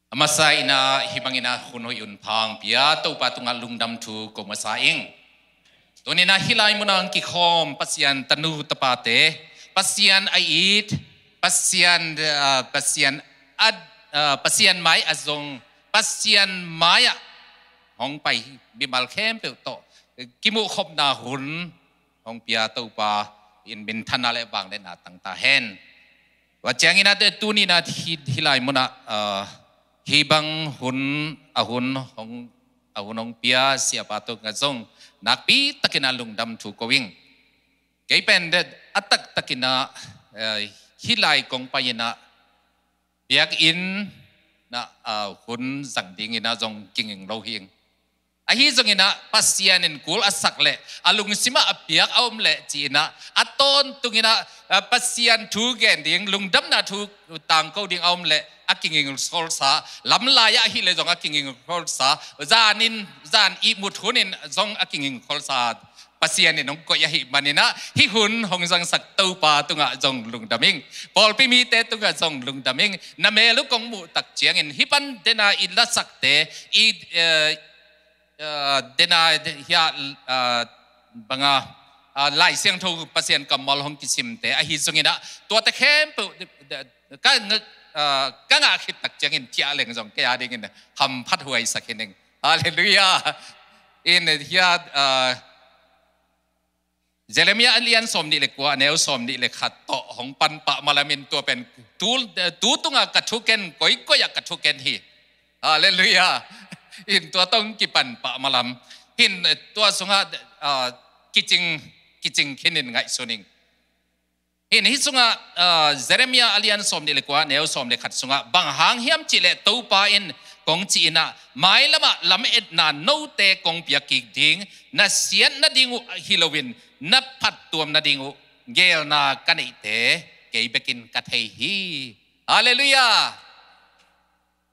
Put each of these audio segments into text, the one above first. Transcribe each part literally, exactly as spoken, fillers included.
A masa in ah hih bangin ah hun hoih hun pha hong pia Topa tungah lungdam thu ko masa ing. Tuni in ah hih lai munah hong kikhawm Pasian tanu tapate, Pasian a it, Pasian, ah, Pasian a, ah, Pasian mai a zong, Pasian mai-ah hong pai mimal khempeuh tawh kimuhkhopna hun hong pia Topa in minthanna le vangliatna tang ta hen. Tua ciangin ah tuni in ah hih, hih lai munah, ah, hih bang hun, a hun hong, a hun hong pia Siapa tungah zong nakpi takin ah lungdam thu ko ing. Kei pen a taktakin ah, eh, hih lai kong pai in ah biakinn ah, ah, hun zang dingin ah zong kiging lo hi ing. Ahi zongin ah Pasian in kul a sak leh a lungsimah a piak a om leh ci-in ah a tawntungin ah, ah, Pasian thu gen ding, lungdamna thu tangko ding a om leh a kiging kholsa, lamlai ah ahih leh zong a kiging kholsa, zan in, zan ihmut hun in zong a kiging kholsa Pasian in hong koih ahih manin ah hih hun hong zangsak Topa tungah zong lungdam ing. Pawlpi mite tungah zong lungdam ing. Na mel uh kong muh tak ciangin hih pan dena i lasakte, i, eh, eh, dena hia, eh, banga, eh, Lai Siangtho Pasian kammal hong kisimte ahi zongin ah tuate khempeuh ka, eh, ka ngah khit tak ciangin thiah leng zong kei a dingin hamphat huaisak hi ning. Halleluiah. In hia, eh, Jeremiah a lian sawm nih le kua, a neu sawm nih le khat tawh hong pan pah malam in tua pen tu, tu tunga ka thuken, koikoi ah ka thuken hi. Halleluiah. In tua tawh hong kipan pah malam. Hin tua sungah, ah, kicing, kicing khin in ngaihsun ing. Hin hih sungah, ah, Jeremiah a lian sawm nih le kua, neu sawm le khat sungah bang hang hiam cih leh Topa in kong ci-in ah, mailamah lametna note kong piak kik ding, na siat nading uh hi loin na phattuam nading uh geelna ka neihte kei bekin ka thei hi. Halleluiah.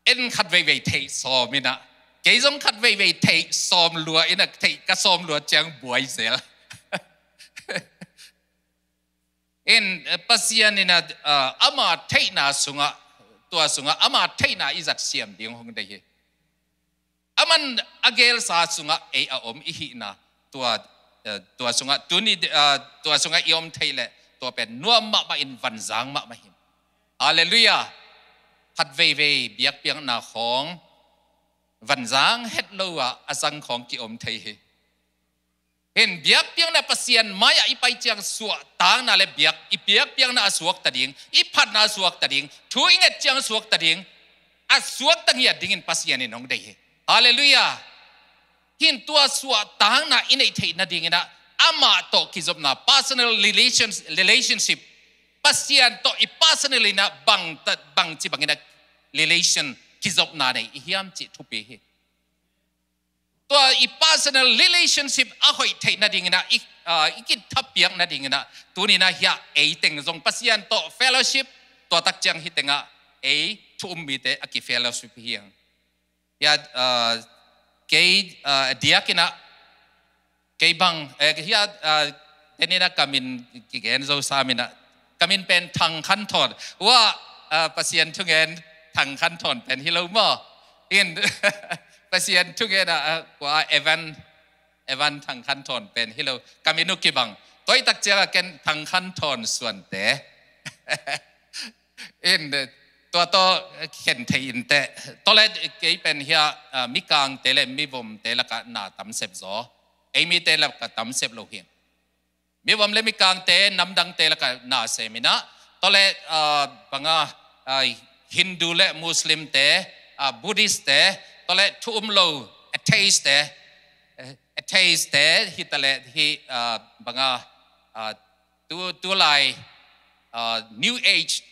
En khat veivei theih sawm in ah, kei zong khat veivei theih sawm lua in ah, theih ka sawm lua ciang buai zel. In, eh, Pasian in ah, ah, ama theihna sungah, tua sungah ama theihna i zat siam ding hong deih hi. Aman a geelsa sungah ei a om i hihna, tua, eh, tua sungah tuni, ah, tua sungah i om theih leh tua pen nuam mahmah in vanzang mahmah hi. Halleluiah. Khat veivei biakpiakna khawng vanzang het lo ah a zang khawng ki-om thei hi. Hin biakpiakna Pasian mai-ah i pai ciang suahtakna le biak, i biakpiakna a suakta ding, i phatna a suakta ding, thu i nget ciang a suakta ding, a suakta ngiat dingin Pasian in hong deih hi. Halleluiah. Hin tua suahtakna i neih theih nadingin ah amah tawh kizopna, personal relations-, relationship, Pasian tawh i personal in ah bang ta, bangci bangin ah relation, kizopna nei i hiam cih thupi hi. Tua i personal relationship a hoih theih nadingin ah, i, ah, i kithapiak nadingin ah, tuni in ah hia ei teng zong Pasian tawh fellowship, tua tak ciang hih tengah ei thu um mite a kifellowship hi hang. Hia, ah, kei, ah, diakin ah, kei bang, eh, hia, ah, tuni in ah ka min kigen zo sam in ah, ka min pen Thang Khan Thawn. Ua, ah, Pasian thungen Thang Khan Thawn pen hi lo maw. In, Pasian thungen ah, ah, kua Evan, Evan Thang Khan Thawn pen hi lo. Ka min uh kibang. Tua i tak ciang ah ken Thang Khan Thawn Suante. In, eh, tua tawh khen thei in teh. Tua leh kei pen hia, ah, mikangte le mivomte lakah na tam sep zaw. Ei mite lakah tam sep lo hi. Mivom le mikangte namdangte lakah na sem in ah, tua leh, ah, banga, ah, Hindu le Muslimte, ah, Buddhistte, tua leh thu um lo atheistte, eh, atheistte, hi ta leh hih, ah, banga, ah, tu, tu lai, ah, New Age,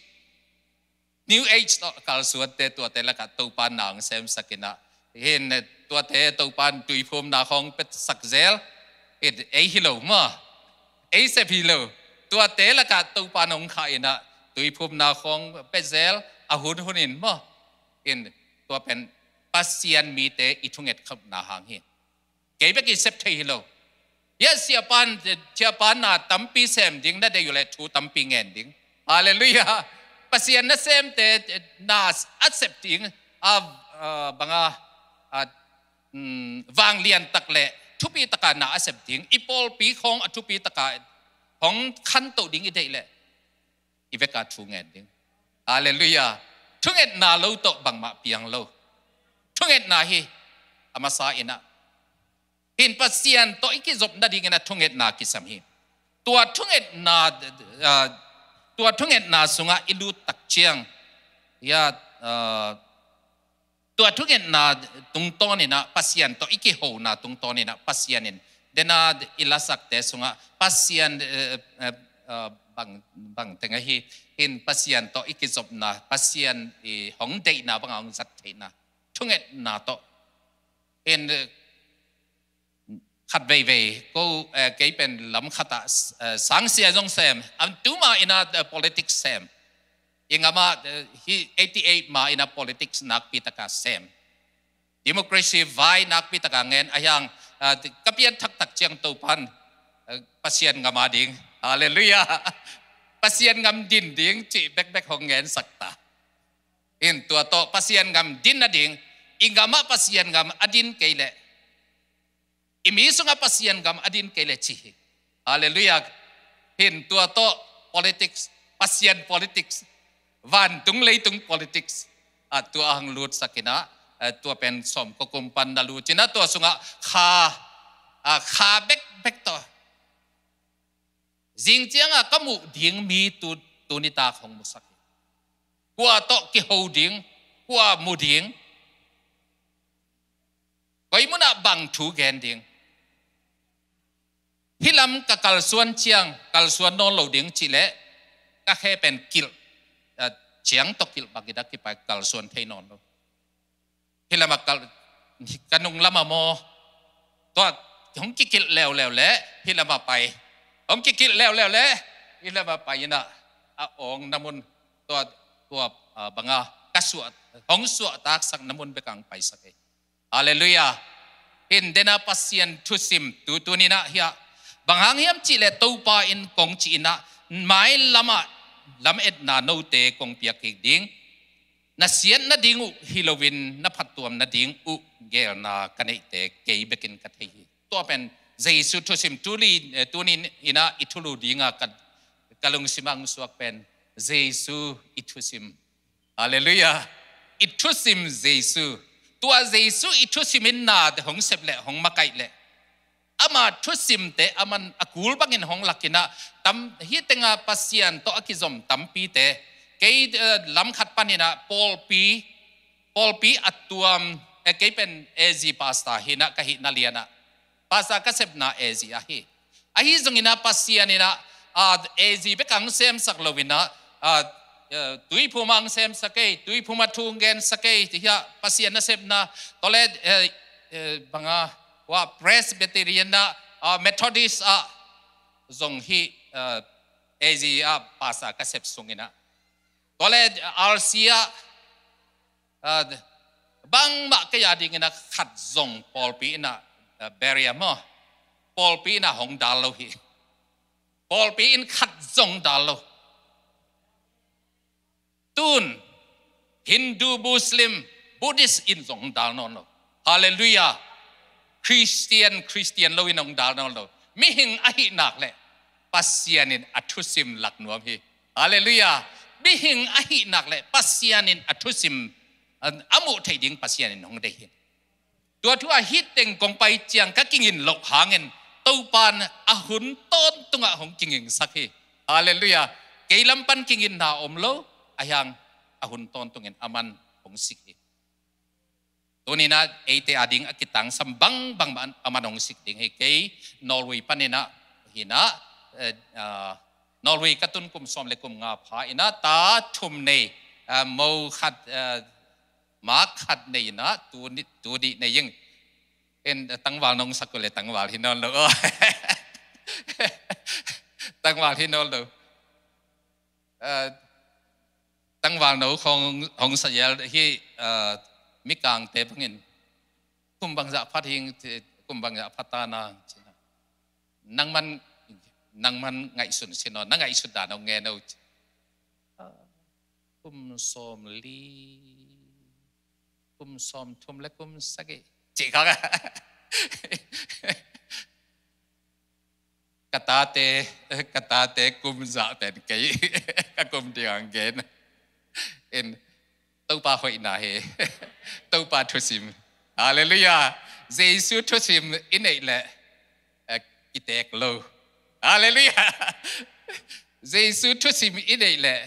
New Age tawh kalsuante, tuate lakah Topa na hong semsak in ah. Hin, eh, tuate Topa in tuiphumna khawng piasak zel. Hin, ei hi lo maw. Ei sep hi lo. Tuate lakah Topa in hong khah in ah tuiphumna khawng pia zel, a hunhun in maw. Hin, tua pen Pasian mite i thungetkhopna hang hi. Kei bek i sep thei hi lo. Hia Siapa in, Siapa in na tampi sem ding na deih uh leh thu tampi ngen ding. Halleluiah. Pasian nasemte na a sep ding, a, a, banga, a, mm, vanglian tak le thupi taka na a sep ding, i pawlpi khawng a thupi taka hong khantoh ding i deih le i veka thu ngen ding. Halleluiah. Thungetna lo tawh bangmah piang lo. Thungetna hi a masa inah. Hin Pasian tawh i kizop nadingin a thungetna kisam hi. Tua thungetna, ah, tua thungetna sungah i lut tak ciang, ya, ah, tua thungetna tungtawn inah Pasian tawh i kihona tungtawn inah Pasian in dena i lasakte sungah Pasian, eh, eh, eh, bang, bang teng ahi, hin Pasian tawh i kizopna, Pasian i hong deihna banga hong zat theihna thungetna tawh. Hin, eh, khat veivei ko, eh, kei pen lam khatah, eh, sangsia zong sem, am tuma inah, eh, politics sem. I ngamah, eh, hi eighty eight ma inah politics nakpi taka sem. Democracy vai nakpi taka ngen a hiang, ah, ka pian thaktak ciang Topan, eh, Pasian ngam a ding. Halleluiah. Pasian ngam din ding cih bekbek hong ngensak ta. Hin tua tawh Pasian ngam din nading, i ngamah Pasian ngam a din kei leh, i mi sungah Pasian ngam a din kei le ci hi. Halleluiah. Hin tua tawh politics, Pasian politics, vantung leitung politics, a tua hong lutsak inah, eh, tua pen sawm ko kum pan na lut inah tua sungah kha, a, kha bekbek tawh. Zing ciangah ka muh ding mi tu, tuni tak hong musak hi. Kua tawh kiho ding, kua mu ding. Koi munah bang thu gen ding. Hih lam ka kalsuan ciang, kalsuan nawn lo ding cih leh, ka khe pen kilh, eh, ciang tawh kilh bang inah kipai kalsuan thei nawn lo. Hih lamah kal, ka nung lamah maw, tua hong kikilh leuleu leh hih lamah pai. Hong kikilh leuleu leh hih lamah pai inah a awng na mun tua, tua, ah, banga ka suah, hong suahtaksak na mun bekang paisak hi. Halleluiah. Hin dena Pasian thusim tu, tuni inah hiah bang hang hiam cih leh Topa in kong ci inah mai lamah lametna note kong piak kik ding. Na siat nading uh hi loin na phattuam nading uh geelna ka neihte kei bekin ka thei hi. Tua pen Jesu thusim tuli, eh, tuni inah i thulu dinga ka, ka lungsim ah hong suak pen Jesu i thusim. Halleluiah. I thusim Jesu. Tua Jesu i thusim in na hong sep leh hong makaih leh ama thusimte aman a kul bangin hong lak inah tam, hih tenga Pasian tawh a kizom tampite kei, eh, lam khat pan inah pawlpi, pawlpi a tuam, eh, kei pen A Z pastor hi inah ka hihna lianah pastor ka sepna A Z ahi. Ahi zong inah Pasian inah, ah, A Z bek ang semsak lo inah, ah, eh, Tuiphum ang semsak ei, Tuiphum a thu ngensak ei, ti hiah Pasian nasepna, tawle, eh, eh, banga, wa Presbyterian ah, ah, Methodist ah zong hih, eh, A Z ah pastor ka sep sung inah. Tawle, eh, R C ah, ah, bangmah kei a ding inah khat zong pawlpi inah, ah, barrier maw. Pawlpi inah hong dal lo hi. Pawlpi in khat zong dal lo. Tun, Hindu, Muslim, Buddhist in zong dal nawn lo. Halleluiah. Christian, Christian lo in hong dal nawn lo. Mihing ahih nak leh Pasian in a thusim lak nuam hi. Halleluiah. Mihing ahih nak leh Pasian in a thusim, a, a muh theih ding Pasian in hong deih hi. Tua thu ah hih teng kong pai ciang ka kingin loh hangin Topa in a hun tawntungah hong kingingsak hi. Halleluiah. Kei lam pan kinginna om lo, a hiang a hun tawntungin aman hong sik hi. Tuni inah eite a ding a kitangsam bangbang aman hong sik ding hi. Kei Norway pan inah hi inah, eh, ah, Norway ka tun kum sawm le kum nga pha inah ta thum nei, ah, mo khat, ah, ma khat nei inah tu ni, tu nih nei ing. En, tangval nong sak uh leh tangval hi nawn lo. Tangval hi nawn lo. Eh, tangval no khong hong sa yel hi, eh, mikangte bangin kum bangzah phat hing, kum bangzah phat ta na, nangman, nangman ngaihsun sin aw, na ngaihsun dan aw ngen aw. Kum sawm li kum sawmthum le kum sagih cih khawng a, ka tate, ka tate kum zah pen kei ka kum ding hong gen. In, Topa hoihna hi. Topa thusim. Halleluiah. Jesu thusim i neih leh, eh, kiteek lo. Halleluiah. Jesu thusim i neih leh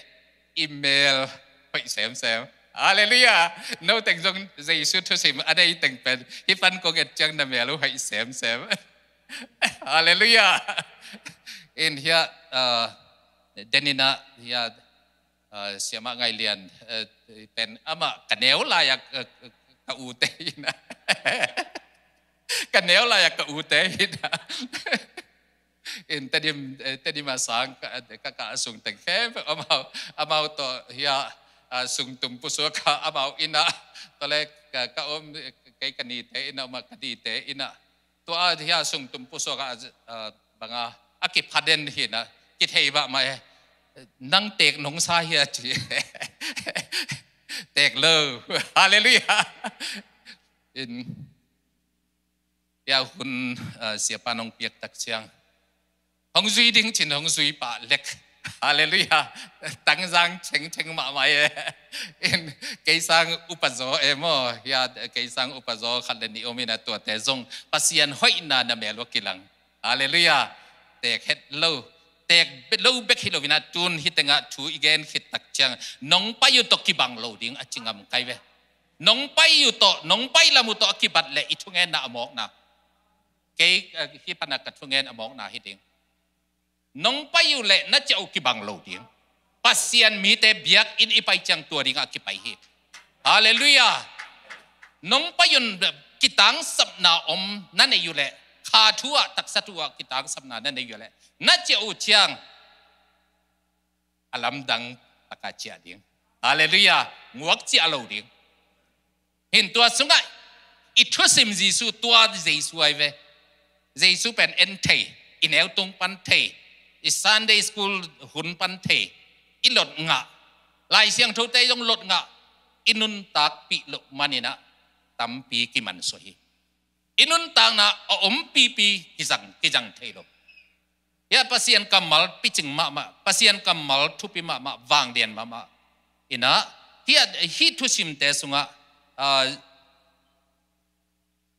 i mel hoih semsem. Halleluiah. No teng zong Jesu thusim a nei teng pen hih pan kong et ciang na mel uh hoih semsem. Halleluiah. In hiah, uh, deninah hiah, uh, siamah Ngaih Lian, uh, pen amah ka neu lai-ah, uh, ka ute inah. Ka neu lai-ah ka ute inah. In Tedim, eh, Tedim a sang ka, ka, ka sung teng khempeuh amau, amau tawh hiah, ah, sung tum pusuak a amau inah. Tua le ka, ka om, kei ka nite inah, amah ka nite inah. Tua a hiah sung tum pusuak a, ah, bang a, a kiphaden hinah, kithei mahmah e. Nang teek nong sa hia ci. Teek lo. Halleluiah. In Hiah hun, ah, siapa nong piak tak ciang hong zui ding cin hong zui pah lek. Halleluiah. Tangzang cengceng mahmah e. In kei sang upa zaw e maw. Hiah kei sang upa zaw khat le nih om inah tuate zong Pasian hoihna na mel uh kilang. Halleluiah. Teek het lo. Teek be-, lo bek hi lo inah tun hih tengah thu i gen khit tak ciang nong pai uh tawh kibang lo ding a ci ngam kai ve. Nong pai uh tawh, nong pai lam uh tawh a kibat leh i thungenna a mawkna. Kei, eh, hih pana ka thungen a mawkna hi ding. Nong pai uh leh na ciah uh kibang lo ding. Pasian mite biakinn i pai ciang tua dingah kipai hi. Halleluiah. Nong pai un kitangsapna om na nei uh leh, kha thu ah, taksa thu ah kitangsapna na nei uh leh, na ciah uh ciang a lamdang taka ciah ding. Halleluiah. Nguak ciah lo ding. Hin tua sungah i thusim Jesu, tua Jesu ai ve. Jesu pen en thei, i neutung pan thei, i Sunday school hun pan thei, i lot ngah, Lai Siangthote zong lot ngah, i nuntakpih loh maninah tampi kimansuah hi. I nuntakna a om pipi kizang, kizang thei lo. Hiah Pasian kammal picing mahmah, Pasian kammal thupi mahmah, vanglian mahmah. Inah, hiah, hih thusimte sungah, ah,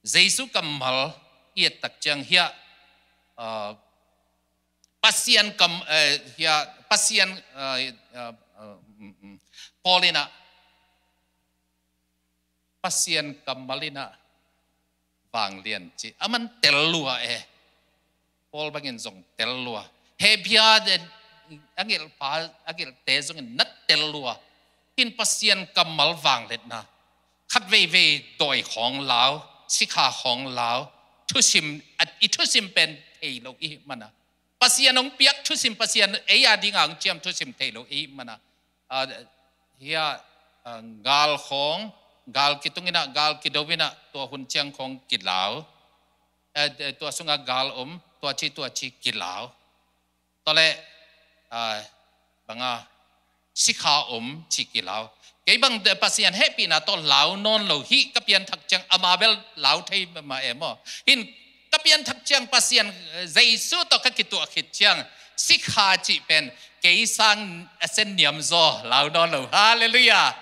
Jesu kammal i et tak ciang hiah, ah, Pasian kam, eh, hiah, Pasian, ah, ah, ah, mm, mm. Paul inah, Pasian kammal inah vanglian ci. Aman tel lua e. Paul bangin zong tel lua. Hebru te, a ngelhpa, a ngelhte zongin na tel lua. Hin Pasian kammal vangliatna. Khat veivei dawi khawng lau, sikha khawng lau, thusim, a, i thusim pen thei lo i hih mana. Pasian hong piak thusim, Pasian ei a dingah hong ciam thusim thei lo i hih mana. Ah, hiah, ah, gal khawng, gal kitung inah, gal kido inah, tua hun ciang khawng kilau. Eh, eh, tua sungah gal om, tua ci, tua ci kilau. Tua leh, ah, bang a, sikha om ci kilau. Kei bang de Pasian hehpihna tawh lau nawn lo hi, ka pianthak ciang ama bel lau thei mah e maw. Hin ka pianthak ciang Pasian, eh, Jesu tawh ka kituah khit ciang, sikha cih pen kei sang a sen niam zaw lau nawn lo. Halleluiah.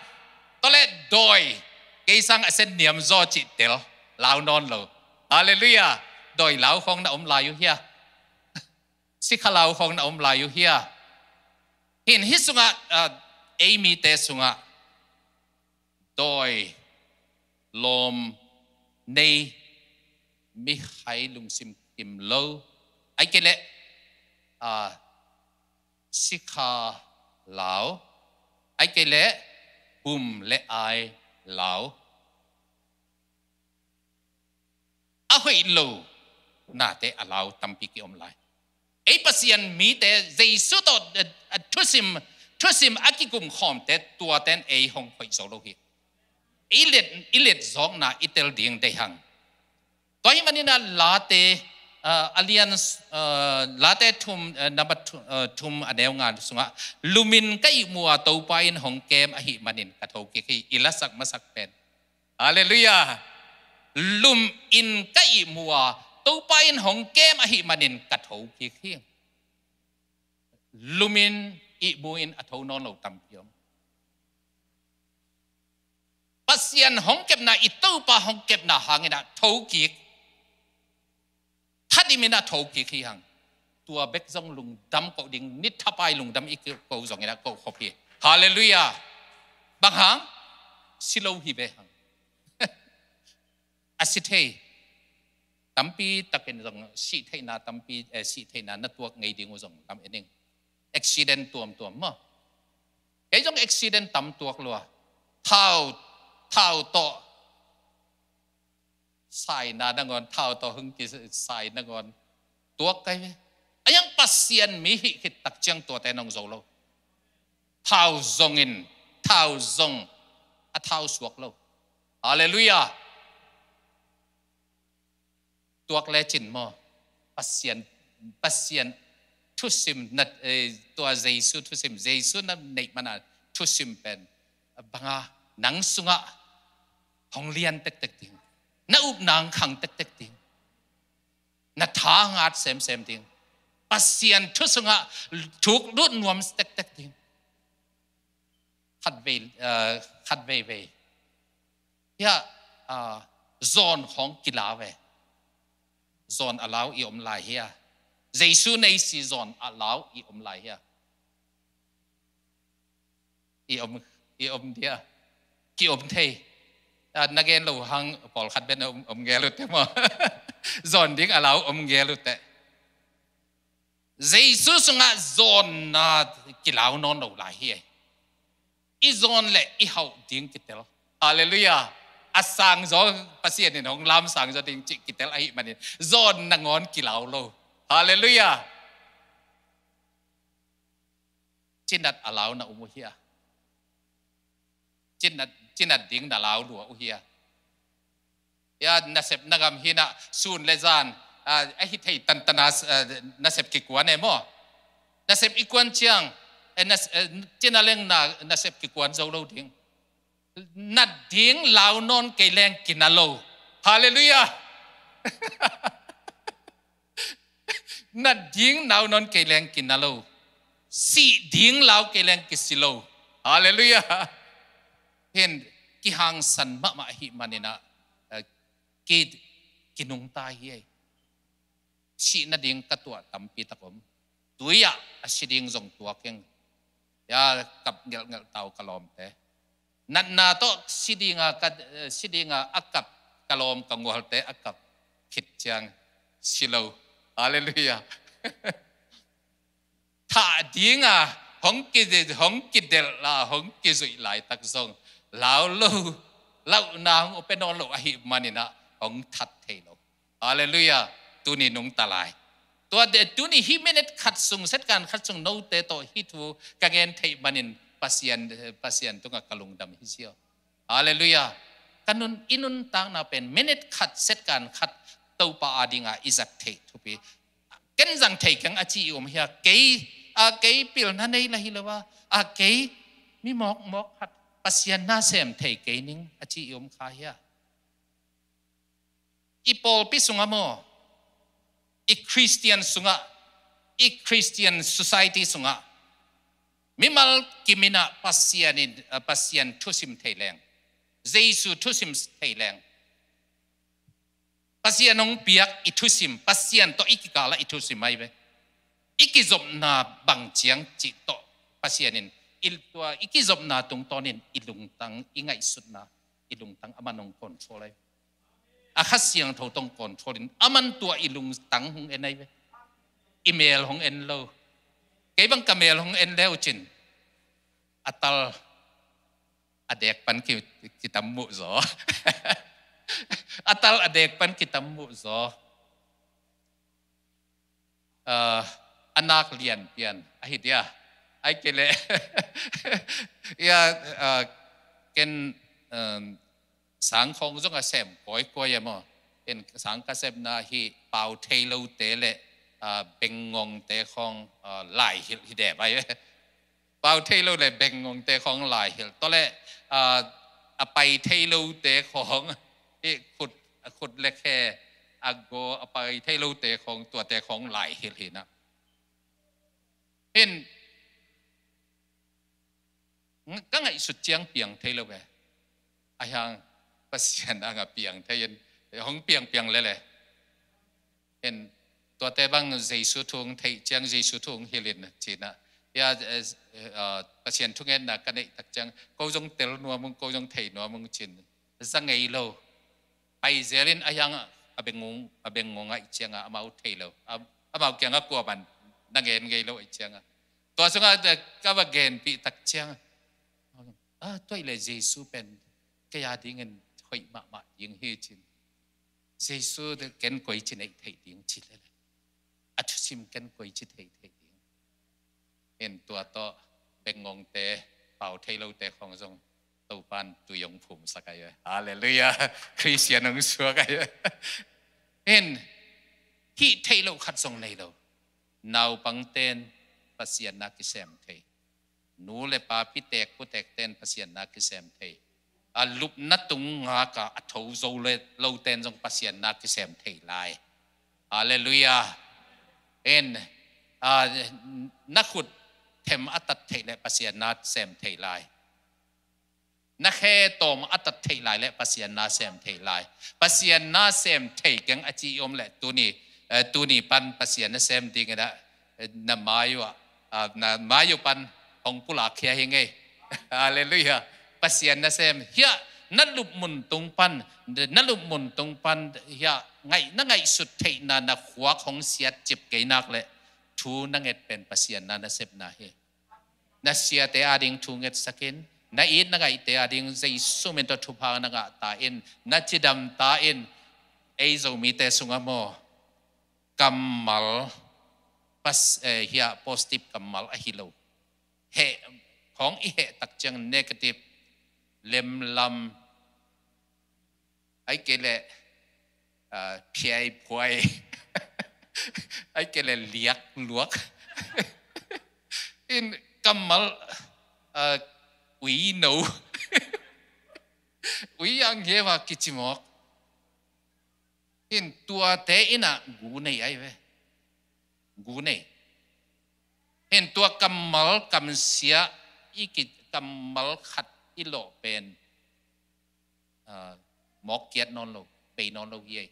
Tua leh dawi, kei sang a sen niam zaw cih tel lau nawn lo. Halleluiah. Dawi lau khawng na om lai uh hia? Sikha lau khawng na om lai uh hia? Hin hih sungah, ah, ei mite sungah dawi, lawm, nei, mihai lungsim kim lo, ahih kei leh, ah, sikha lau, ahih kei leh bum le ai lau, a hoih lo nate a lau tampi ki om lai. Ei Pasian mite Jesu tawh, eh, a thusim, thusim a kikum khawmte tuaten ei hong hoih zo lo hi. I let, i let zawkna i tel ding deih hang. Tua hih maninah Late, ah, a lian, ah, Late thum, ah, number thu-, ah, thum a neu nga sungah, lumin ka ihmu a Topa in hong kem ahih manin ka thokik hi, i lasak masak pen. Halleluiah. Lum in ka ihmu a, Topa in hong kem ahih manin ka thokik hi. Lum in ihmu in a tho nawn lo tampi om. Pasian hong kepna, i Topa hong kepna hangin ah thokik, thadim in ah thokik hi hang. Tua bek zong lungdam koh ding, ni thapai lungdam i koh zongin ah koh khop hi. Halleluiah. Bang hang? Si lo hi ve hang. A si thei tampi takin zong sih theihna tampi, eh, sih theihna na tuak ngei ding uh zong lam en ing. Accident tuamtuam maw? Kei zong accident tam tuak lua. Thau, thau tawh saina nangawn, thau tawh hong kisai nangawn tuak kai ve. A yang Pasian mi hih khit tak ciang tuate nong zo lo. Thau zongin, thau zong a thau suak lo. Halleluiah. Tuak lecin maw? Pasian, Pasian thusim na, eh, tua Jesu thusim, Jesu na neih mana thusim pen banga nang sungah hong lian tektek ding, na upna hong khang tektek ding, na tha hong at semsem ding, Pasian thu sungah thuk lut nuam tektek ding. Khat vei, eh, khat veivei hia, ah, zawn khawng kilau ve. Zawn a lau i om lai hia? Jesu nei si zawn a lau i om lai hia? I om, i om dia. Ki om thei. Ah, na gen lo hang pawlkhat ben om, om gel uh te maw? Zawn ding a lau om gel uh te. Jesu sungah zawnna kilau nawn lo lai hi. I zawn le i hauh ding kitel. Halleluiah. A sangzaw, Pasian in hong lam sangzaw ding cih kitel ahih manin zawn nangawn kilau lo. Halleluiah. Cinat a lau na um uh hia? Cinat, cinat ding na lau lua uh hia? Ya, nasep na gam hinah sun le zan, ah, a hi thei tantana, ah, nasep kikuan e maw? Nasep i kuan ciang, eh, nas-, eh, cina leng na, nasep kikuan zo lo ding. Nat ding lau nawn kei leng kina lo. Halleluiah. Nat ding lau nawn kei leng kina lo. Sih ding lau kei leng kisi lo. Halleluiah. Hin kihangsan mahmah ahih maninah, eh, ki, kinungta hi ei. Sih nading ka tuah tampi tak om. Tui-ah a si ding zong tuak ing. Ya, kap ngelhngelh tau ka lawmte. Natna tawh si dinga ka, eh, si dinga a kap ka lawm ka ngualte a kap khit ciang si lo. Halleluiah. Thah dinga hong ki, hong kidelh la, hong kizuih laitak zong lau lo, lauhna hong upia nawn lo ahih maninah hong that thei lo. Halleluiah. Tuni nungta lai. Tua de, tuni hih minute khat sung, setkan khat sung note tawh hih thu ka gen theih manin Pasian, Pasian tungah ka lungdam hi ziau. Halleluiah. Ka nun, i nuntakna pen minute khat, setkan khat Topa adinga i zat theih thupi. Ken zang thei keng a ci i om hia? Kei, a, kei pilna nei la hi lo a, a, kei mi mawkmawk khat Pasian na sem thei kei ning a ci i om kha hia? I pawlpi sungah maw, i Christian sungah, i Christian society sungah mimal kiminah Pasian in, eh, Pasian thusim thei leng, Jesu thusim thei leng, Pasian hong piak i thusim, Pasian tawh i kikalah i thusim ai ve. I kizopna bang ciang cih tawh Pasian in i, tua i kizopna tungtawnin i lungtang, i ngaihsutna, i lungtang aman hong control ai. A Kha Siangtho tawh control in aman tua i lungtang hong en ai ve. I mel hong en lo. Kei bang ka mel hong en leu cin a tal a dek pan ki, kitam muh zaw. A tal a dek pan kitam muh zaw. Ah, a nak lian pian ahi dia. Ai kei leh. Ya, ah, ken, um, sang khawng zong a sem kawikawi a maw. Ken sang ka sepna hi pau thei lote le, ah, bengngongte khawng, ah, laihilh hi deh bai. Pau thei lo le bengngongte khawng laihilh. Tua le, ah, a pai thei lote khawng, i khut, a khut le khe a gaw a pai thei lote khawng, tuate khawng lai hilh hi na. Hin, ka ngaihsut ciang piang thei lo ve. A hiang Pasian ang a piang thei in, hong piang piang lele. Hin, tuate bang Jesu thu hong theih ciang, Jesu thu hong hilh in ci na. Hia, eh, eh, Pasian thungetna ka neih tak ciang, ko zong tel nuam ung, ko zong thei nuam ung cin. Za ngei lo. Pai zel in a hiang a bengngong, a bengngong a i ciang a, amau thei lo. A, amau kiang a kua ban na ngen ngei lo a i ciang a. Tua sungah, eh, ka va genpih tak ciang, ah, tua i le Jesu pen kei a dingin hoih mahmah ding hi cin. Jesu te ken koi ci neih theih ding ci lele. A thusim ken koi ci theih theih ding. Hin tua tawh bengngongte, pau thei lote khawng zong Topan tui hong phumsak ai ve. Halleluiah. Khristian hong suak ai ve. Hin hih theih loh khat zong nei lo. Naupangten Pasian na kisem thei. Nu le pa pitek putekten Pasian na kisem thei. A lupna tung ngaka a tho zo le loten zong Pasian na kisem thei lai. Halleluiah. En, a, na khut them a tat theih le Pasian na sem thei lai. Na khe tawm a tat theih lai le Pasian na sem thei lai. Pasian na sem thei keng a ci i om le tuni, eh, tuni pan Pasian na sem dingin ah, eh, na mai uh ah, ah, na mai uh pan hong pulak khia hi ngei. Halleluiah. Pasian na sem. Hiah na lupmun tung pan, na lupmun tung pan hiah ngaih, na ngaihsut theihna na khuak hong siat cip kei nak le thu na nget pen Pasian na na sepna hi. Na siate ading thu ngetsakin, na it na ngaihte ading Jesu min tawh thupha na ngah ta in, na cidam ta in, ei Zomite sungah maw, kammal, pas-, eh, hiah positive kammal ahi lo. Heh, khawng i heh tak ciang negative, lemlam, ai kei le, ah, phiai phuai, ai kei le liak luak. In kammal, ah, ui no. Ui ang heva kici mawk. Hin tuate in ah gu nei ai ve. Gu nei. Hin tua kammal kamsia i ki, kammal khat i lawh pen, ah, mawk kiat nawn lo, bei nawn lo hi ei.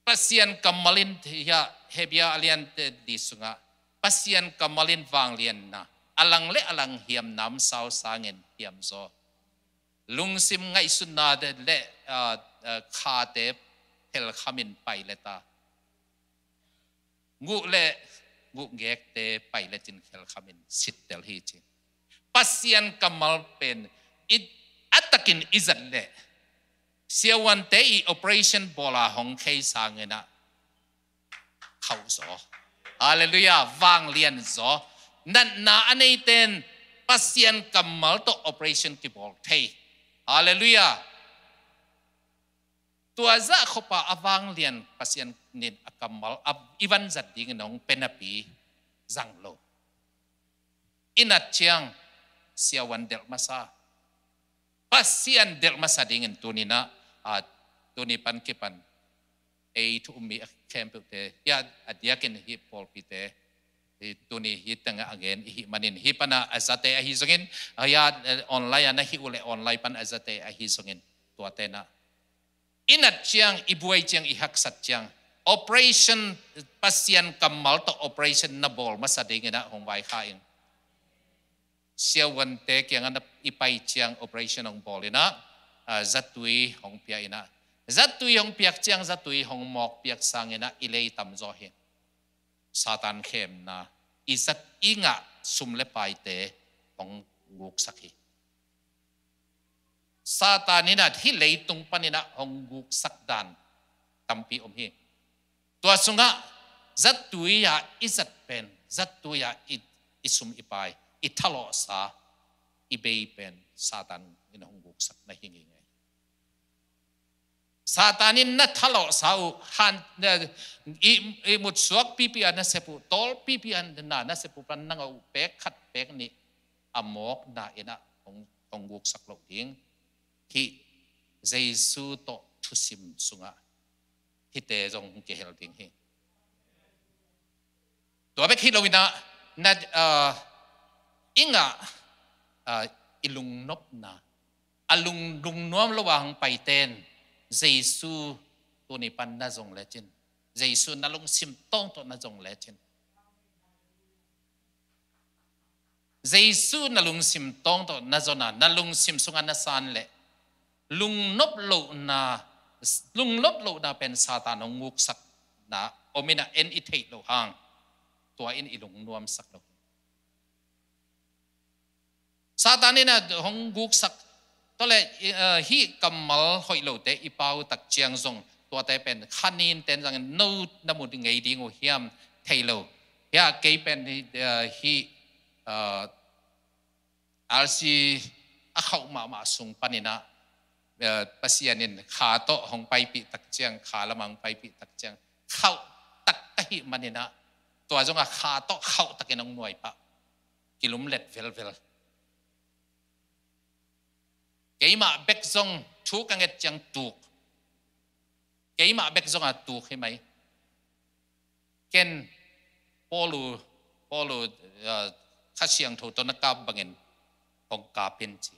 Pasian kammal in hiah Hebia a lian te di sungah Pasian kammal in vanglianna, a lang le a lang hiam namsau sangin hiam zaw. Lungsim ngaihsutna te le, ah, ah, khate phelkhamin pai le ta. Nguh le nguh ngekte pai le cin khelkhamin sittel hi ci. Pasian kammal pen i, a takin i zat le siavuante i operation bawla hong khei sangin ah khauh zaw. Halleluiah, vanglian zaw. Natna a neiten Pasian kammal tawh operation kibawl thei. Halleluiah. Tua zah khop a vanglian Pasian in a kammal a i van zat dingin hong pia napi zang lo. I nat ciang siavuan delh masa, Pasian delh masa dingin tuni in ah, ah, tuni pan kipan ei thu um mi a khempeuhte, hiah a diakin hih pawlpite, hih tuni hih tengah a gen i hih manin, hih pan a zate ahi zongin, ah, hiah, eh, online a na hih uh le online pan a zate ahi zongin, tuate in ah i nat ciang, i buai ciang, i haksat ciang, operation, Pasian kammal tawh operation na bawl masa dingin ah hong vaikha ing. Siavuante kiangah na i pai ciang operation hong bawl in ah, ah, zatui hong pia in ah, zatui hong piak ciang zatui hong mawk piak sangin ah i lei tam zaw hi. Satan khemna, i zat i ngah sum le paite hong guksak hi. Satan in ah hih leitung panin ah hong guksak dan tampi om hi. Tua sungah zatui ah i zat pen, zatui ah i, i sum i pai, i thalawhsa, i bei pen Satan in hong guksak na hi ngei ngei. Satan in na thalawhsa uh, han, na, i, i mutsuak pipi a na sep uh, tawl pipi a na, na sep uh pan na ngah uh pek khat pek nih a mawkna in ah hong hong guksak loh ding. Hih Jesu tawh thusim sungah hihte zong hong kihel ding hi. Tua bek hi lo inah, na, ah, i ngah, ah, i lungnopna, a lung, lungnuam lo a hong paiten Jesu tuni pan na zong lecin, Jesu na lungsim tawng tawh na zong lecin, Jesu na lungsim tawng tawh na zon a, na lungsim sungah na san leh, lungnop lohna, lungnop lohna pen Satan hong guksakna om inah en i theih loh hang, tua in i lungnuamsak lo hi. Satan inah hong guksak, tua leh, eh, hih kammal hoih lote i pau tak ciang zong, tuate pen kha nin ten zangin no na mu ngei ding uh hiam thei lo. Hia kei pen, eh, hih, eh, R C a khauh mahmah sung paninah, eh, Pasian in kha tawh hong paipih tak ciang, kha lamah hong paipih tak ciang, khauh tak ka hih maninah, tua zongah kha tawh khauh takin hong nuaipah, kilumlet velvel. Keimah bek zong thu ka nget ciang tuk. Keimah bek zong a tuk hi mai. Ken Paul uh, Paul uh, uh, Kha Siangtho tawh na kap bangin hong kap in ci.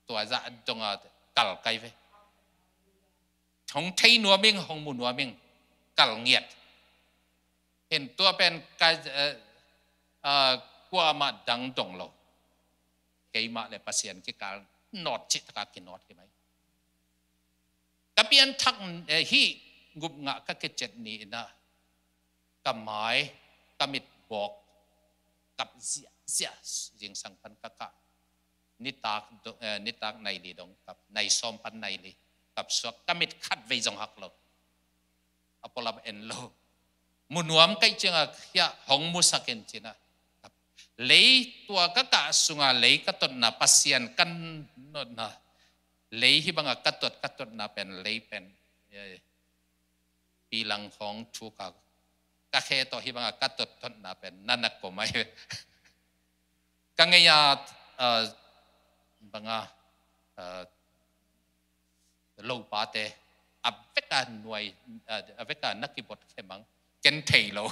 Tua zah dong a kal kai ve. Hong thei nuam ing, hong mu nuam ing, kal ngiat. Hin tua pen ka, eh, ah, kuamah dang dong lo. Keimah le Pasian kikal nawt cih taka kinawt hi mai. Ka pianthak, eh, hih gupngah ka kiciat ni inah ka mai, ka mit bawk kap ziahziah, zingsang pan ka kah. Nitak do-, eh, nitak nai li dong kap, nai sawm pan nai li kap suak, ka mit khat vei zong hak lo. A pualam en lo. Mu nuam kaih ciangah hiah hong musak in cinah. Lei tua ka kah sungah lei ka totna, Pasian ka notna. Lei hih bangah ka tot, ka totna pen, lei pen, eh, pilang hong thuk a, ka khe tawh hih bangah ka tot totna pen na na kom ai. Ka ngei a, ah, bangah, ah, lopate a vek a nuai, ah, a vek a na kibot khemang, ken thei lo.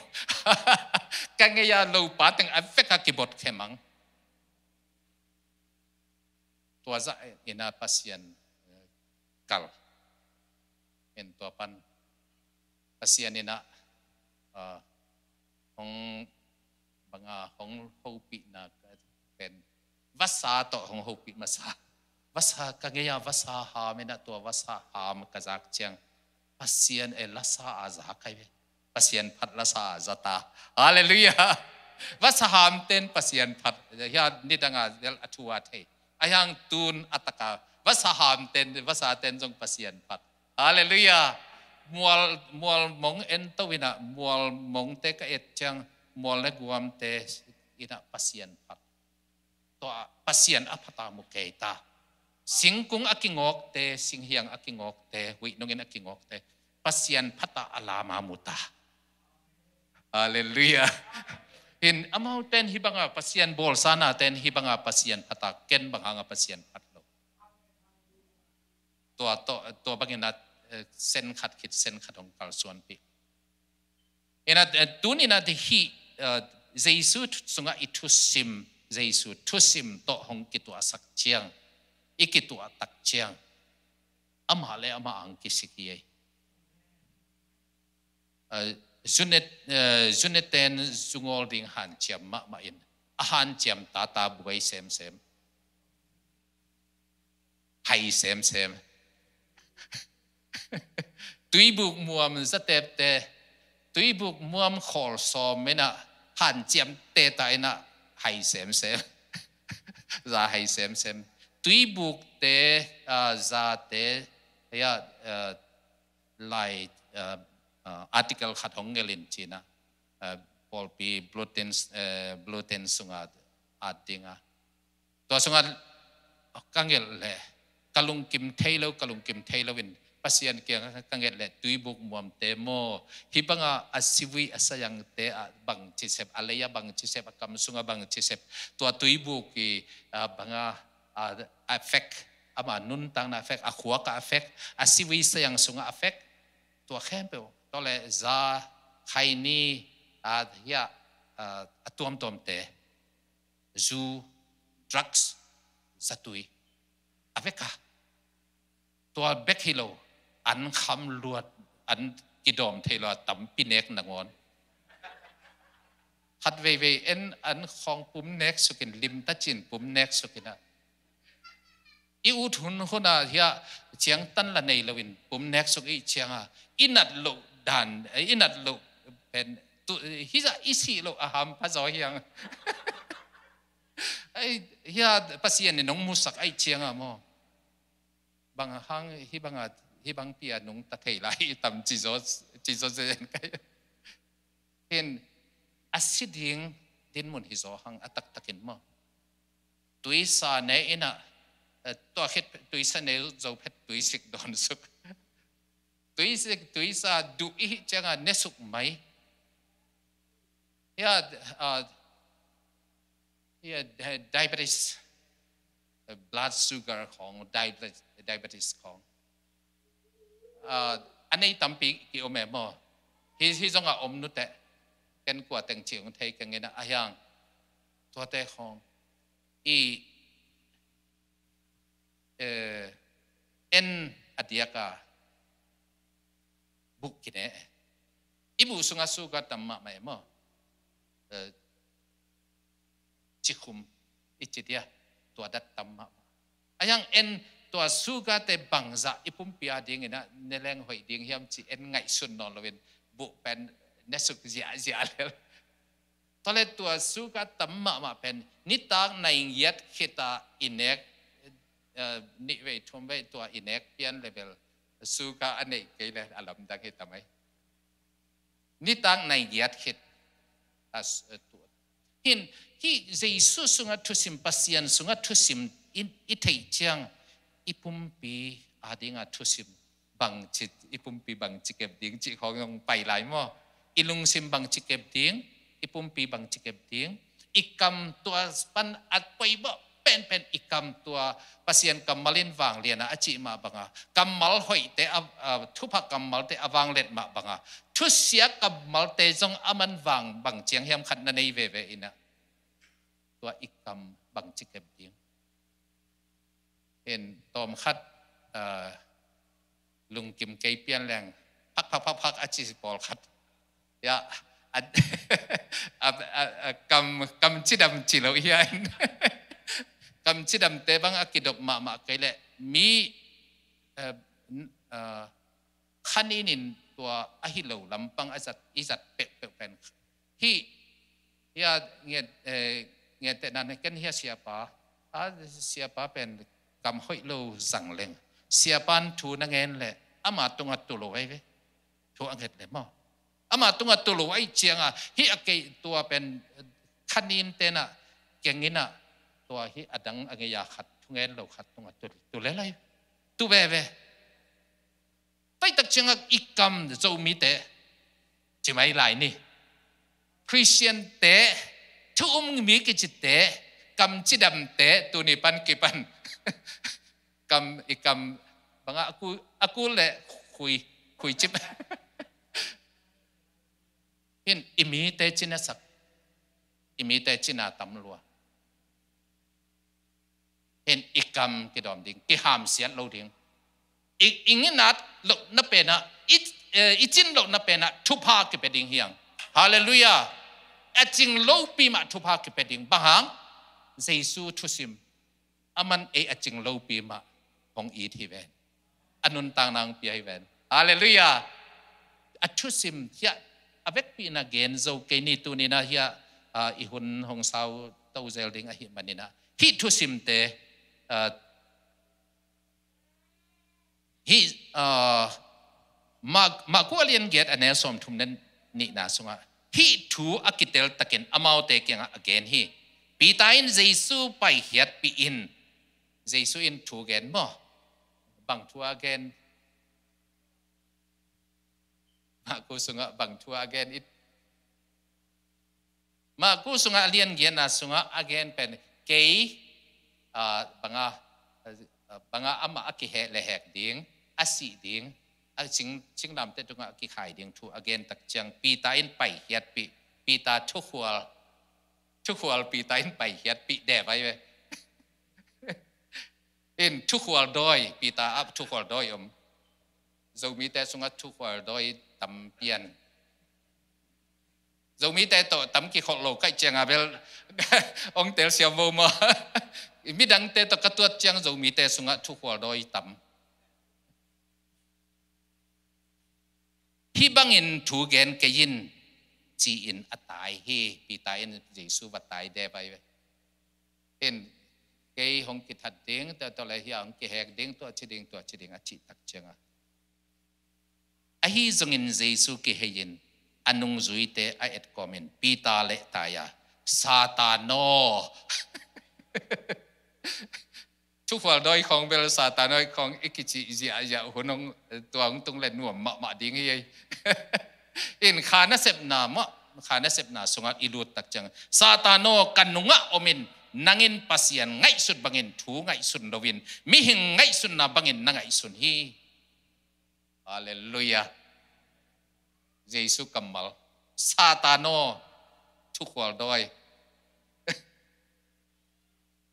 Ka ngei a lopa teng a vek a kibot khemang. Tua zah inah Pasian, eh, kal. En tua pan Pasian inah, ah, hong bangah hong hopihna pen vasa tawh hong hopih masa. Vasa ka ngei a, vasa ham inah, tua vasa ham ka zak ciang Pasian, eh, lasa a za kai ve. Pasian phat lasa a za ta. Halleluiah. Vasa ham ten Pasian phat. Hia nidang a zel a thu a thei. A hiang tun a taka vasa ham ten, vasa ten zong Pasian phat. Halleluiah. Mual, mual mong en to inah, mual mongte ka et ciang, mual le guamte inah Pasian phat. Tua Pasian a phata mu kei ta. Singkung a kingawkte, singhiang a kingawkte, huih nungin a kingawkte, Pasian phata a lama mu ta. Halleluiah. Hin amau ten hih banga Pasian bawlsa na ten hih banga Pasian phata, ken bang hanga Pasian phat lo. Tua, tua, tua bangin a, eh, sen khat khit sen khat hong kalsuanpih. Inah, eh, tuninah hih, eh, Jesu sungah i thusim, Jesu thusim tawh hong kituahsak ciang, i kituahtak ciang, amah le amah ang kisik hi ei. Eh, zune, eh, zuneten zungawl ding hanciam mahmah in, a hanciam tata buai semsem. Hai semsem. Tuibuk muam zatepte, tuibuk muam khawl sawm inah hanciam teta inah hai semsem. Za hai semsem. Tuibukte, ah, zate, ya, ah, lai, ah, ah, article khat hong ngelin cinah, ah, pawlpi bulletin, eh, bulletin sungah at dingah. Tua sungah ka ngelh leh ka lungkim thei lo, ka lungkim thei lo in Pasian kiangah ka ngelh leh tuibuk muamte maw, hih banga a sivui a sayangte ah bangci sep, a lei ah bangci sep, a kam sungah bangci sep, tua tuibuk i, ah, banga a, a fek, ama nuntakna a fek, a khuak a fek, a sivui sayang sungah a fek, tua khempeuh, tua le za, khaini, a, hia, a, a tuamtuamte, zu, drugs, zatui, a vek a. Tua bek hi lo, an kham luat, an kidawm thei lo a tampi nek nangawn. Khat veivei en an khawng pum nek sukin, limta cin pum nek sukin a. I ut hun hun a hia ciangtan la nei loin pum nek suk i cianga, i nat loh dan, i nat loh pen, tu, hia i sih loh a hampha zaw hiang. Ai, hia Pasian in nong musak ai cianga maw. Bang hang hi banga, hi bangpi a nungta thei lai i tam ci zaw, ci zaw zen kai. Hin, a si ding dinmun hi zaw hang a taktakin maw. Tuisa ne ina, eh, tua khit tuisa ne zo phet tuisik dawn suk. Tuisik, tuisa duh i hih cianga ne suk mai. Hia, ah, hia, eh, diabetes, eh, blood sugar khawng, diabetes, diabetes khawng. Ah, a nei tampi ki om e maw. Hi, hi zonga om nute. Ken kua teng ci hong thei keng ina a hiang. Tuate khawng. I, eh, en a diaka buh kine e. I buh sunga sugar tam mahmah e maw. Eh, cikhum i ci dia, tua dat tam mahmah. A hiang en tua sugar te bangzah i pumpi a dingina ne leng hoih ding hiam ci en ngaihsun nawn loin buh pen ne suk ziahziah lel. Tua le tua sugar tam mahmah pen nitak nai ngiat khita i nek, eh, nih vei thum vei tua i nek pian level sugar a neih kei le a lamdang hi ta mai. Nitak nai ngiat khit a s-, a tu. Hin, hih Jesu sunga thusim, Pasian sunga thusim in i theih ciang i pumpi a dinga thusim bangci, i pumpi bangci kep ding cih khawng zong pai lai maw. I lungsim bangci kep ding, i pumpi bangci kep ding, i kam tua pan a poibawh penpen i kam tua Pasian kammal in vangliana a cih mah banga, kammal hoihte a, a, thupha kammalte a vanglet mah banga, thusia kammalte zong a man vang bang ciang hiam khat na nei veve ina. Tua i kam bangci kep ding. Hin tawm khat, ah, lungkim kei pian leng, phak, phak, phak, phak, a ci pawl khat. Ya, a, a, a, a, kam, kam cidam ci lo hian. Kam cidamte bang a kidop mahmah kei leh, mi, eh, n-, eh, khanin in tua a hi lo lampang a zat, i zat peuhpeuh pen. Hih, hia nget, eh, ngetehna ne ken hia siapa, a siapa pen kam hoih lo zang leng. Siapan thu na ngen leh, ama tungah tu lo ai ve. Thu a nget leh maw. Ama tungah tu lo ai cianga, hih a kei tua pen khanin tena kengina tua hih a dang a ngeia khat, thu ngen lo khat tungah tu, tu lel ai. Tu veve. Taitak ciangah i kam Zomite, ci mai lai ni. Khristiante, thu um mi kicite, kam cidamte, tuni pan kipan. Kam, i kam, banga a ku, a ku le khui, khui cip. Hin, i mite cina sak, i mite cina tam lua. Hin i kam kidawm ding, kihamsiat lo ding. I, i nginat lohna pena, i, eh, i cin lohna pena, thupha kipia ding hiang. Halleluiah. A cing lopi mah thupha kipia ding. Bang hang, Jesu thusim. Aman ei a cing lopi mah hong it hi ven. A nuntakna hong pia hi ven. Halleluiah. A thusim hiah a vekpi na gen zo kei ni, tunina hiah, ah, i hun hong sau to zel ding ahi manina. Hih thusimte, ah, hih, ah, Mak-, Maku a lian giat a neu sawmthum le nihna sungah hih thu a kitel takin amaute kiangah a gen hi. Peter in Jesu paikhiatpih in, Jesu in thu gen maw? Bang thu a gen? Maku sungah bang thu a gen it? Maku sungah a lian giatna sungah a gen pen, kei ah, banga, ah, banga amah a kiheh le hek ding, a sih ding, a sing, singlamteh tungah a kikhai ding thu a gen tak ciang Peter in paikhiatpih, Peter thukhual, thukhual Peter in paikhiatpih deh vai ve. In thukhual dawi, Peter ah thukhual dawi om. Zomite sungah thukhual dawi tam pian. Zomite tawh tam kikholh lo kaih cianga bel ong telsiam vo maw? Midangte tawh ka tuat ciang Zomite sungah thukhual dawi tam. Hih bangin thu gen kei in, ci-in a tai hi. Peter in Jesu va tai deh vai ve. In kei hong kithat ding, tua, tua le hia hong kihek ding, tua ci ding, tua ci ding a cih tak cianga, ahi zongin Jesu kihei in a nungzuite a etkawmin Peter leh tai a, Satan aw, thukhual dawi khawng bel Satan aw khawng i kicih ziahziah hun hong, tua hong tung le nuam mahmah ding hi ei. In kha nasepna mah, kha nasepna sungah i lut tak ciang, Satan aw, ka nungah omin, nangin Pasian ngaihsut bangin thu ngaihsun loin mihing ngaihsutna bangin na ngaihsun hi. Halleluiah. Jesu kammal. Satan aw, thukhual dawi.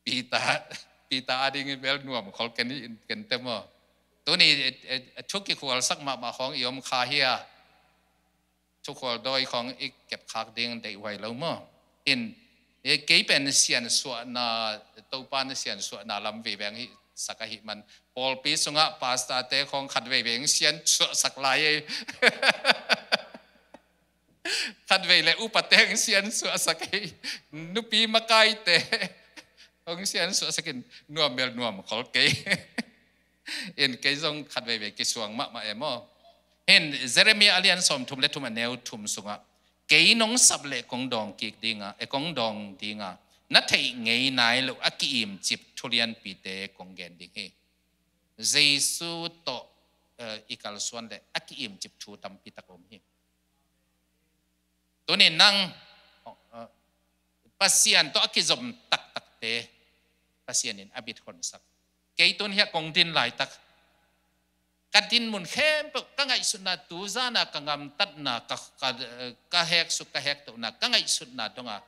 Peter, Peter adingin bel nuam khol ken hi in ken te maw? Tuni, eh, eh, thu kikhualsak mahmah khawng i om kha hia? Thukhual dawi khawng i kepkhak ding deihhuai lo maw? In, eh, kei pen siansuahna, Topa na siansuahna lam veiveng hi sak ahih man, pawlpi sungah pastor-te khawng khat veiveng siansuahsak lai ei. Khat vei le upate hong siansuahsak ei. Nupi makaite hong siansuahsak in nuam bel nuam khol kei. In kei zong khat veivei kisuang mahmah e maw? Hin Jeremiah a lian sawmthum le thum a neu thum sungah, kei nong sap le kong dawng kik dinga, e kong dawng dinga, na theih ngei nai lo a ki-imcip thulianpite kong gen ding hi. Jesu tawh, eh, i kalsuan le a ki-imcip thu tampi tak om hi. Tuni nang, eh, Pasian tawh a kizom taktakte Pasian in a bit honsak. Kei tun hiah kong din laitak, ka din mun khempeuh, ka ngaihsutna, tuzana ka ngamtatna, ka, ka, ka heksuk, ka hektohna, ka ngaihsutna donga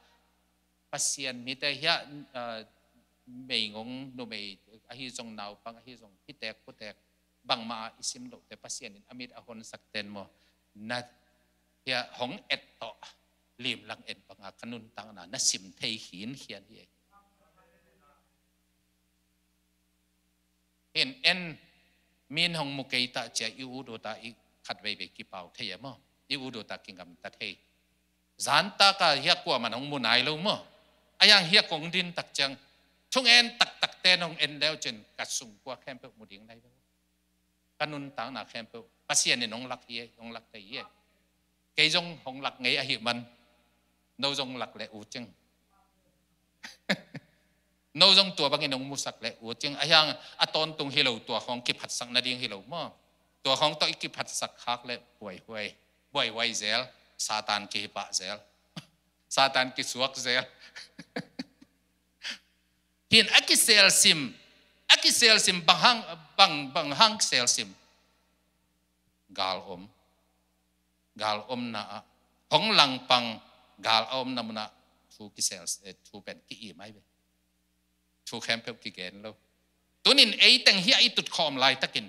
Pasian mite hiah, ah, meingong numei ahi zong, naupang ahi zong, pitek putek, bangmah a i sim lohte Pasian in a mit a honsak ten maw? Na hiah hong et tawh limlang en banga ka nuntakna na sim thei khinkhian hi. Hin en, min hong mu kei ta cia i ut uta i khat veivei kipau thei a maw? I ut uta kingamta thei. Zantaka hiah kuaman hong mu nai lo maw? A yang hiah kong din tak ciang, thungen taktakte nong en leu cin ka sungkua khempeuh mu ding nai lo. Ka nuntakna khempeuh Pasian in hong lak hi, hong lak thei hi. Kei zong hong lak ngei ahih man, no zong lak le ut cing. No zong tua bangin hong musak le ut cing. A hiang a tawntung hi lo, tua khawng kiphatsak nading hi lo maw? Tua khawng tawh i kiphatsak khak le buaihuai, buaihuai zel, Satan kihipah zel, Satan kisuak zel. Hin a kiselsim, a kiselsim bang hang, bang, bang hang selsim. Gal om. Gal omna ah, hong langpang, gal a omna munah thu kisel, eh, thu pen ki-im ai ve. Thu khempeuh kigen lo. Tunin eiteng hiah i tutkhawm laitakin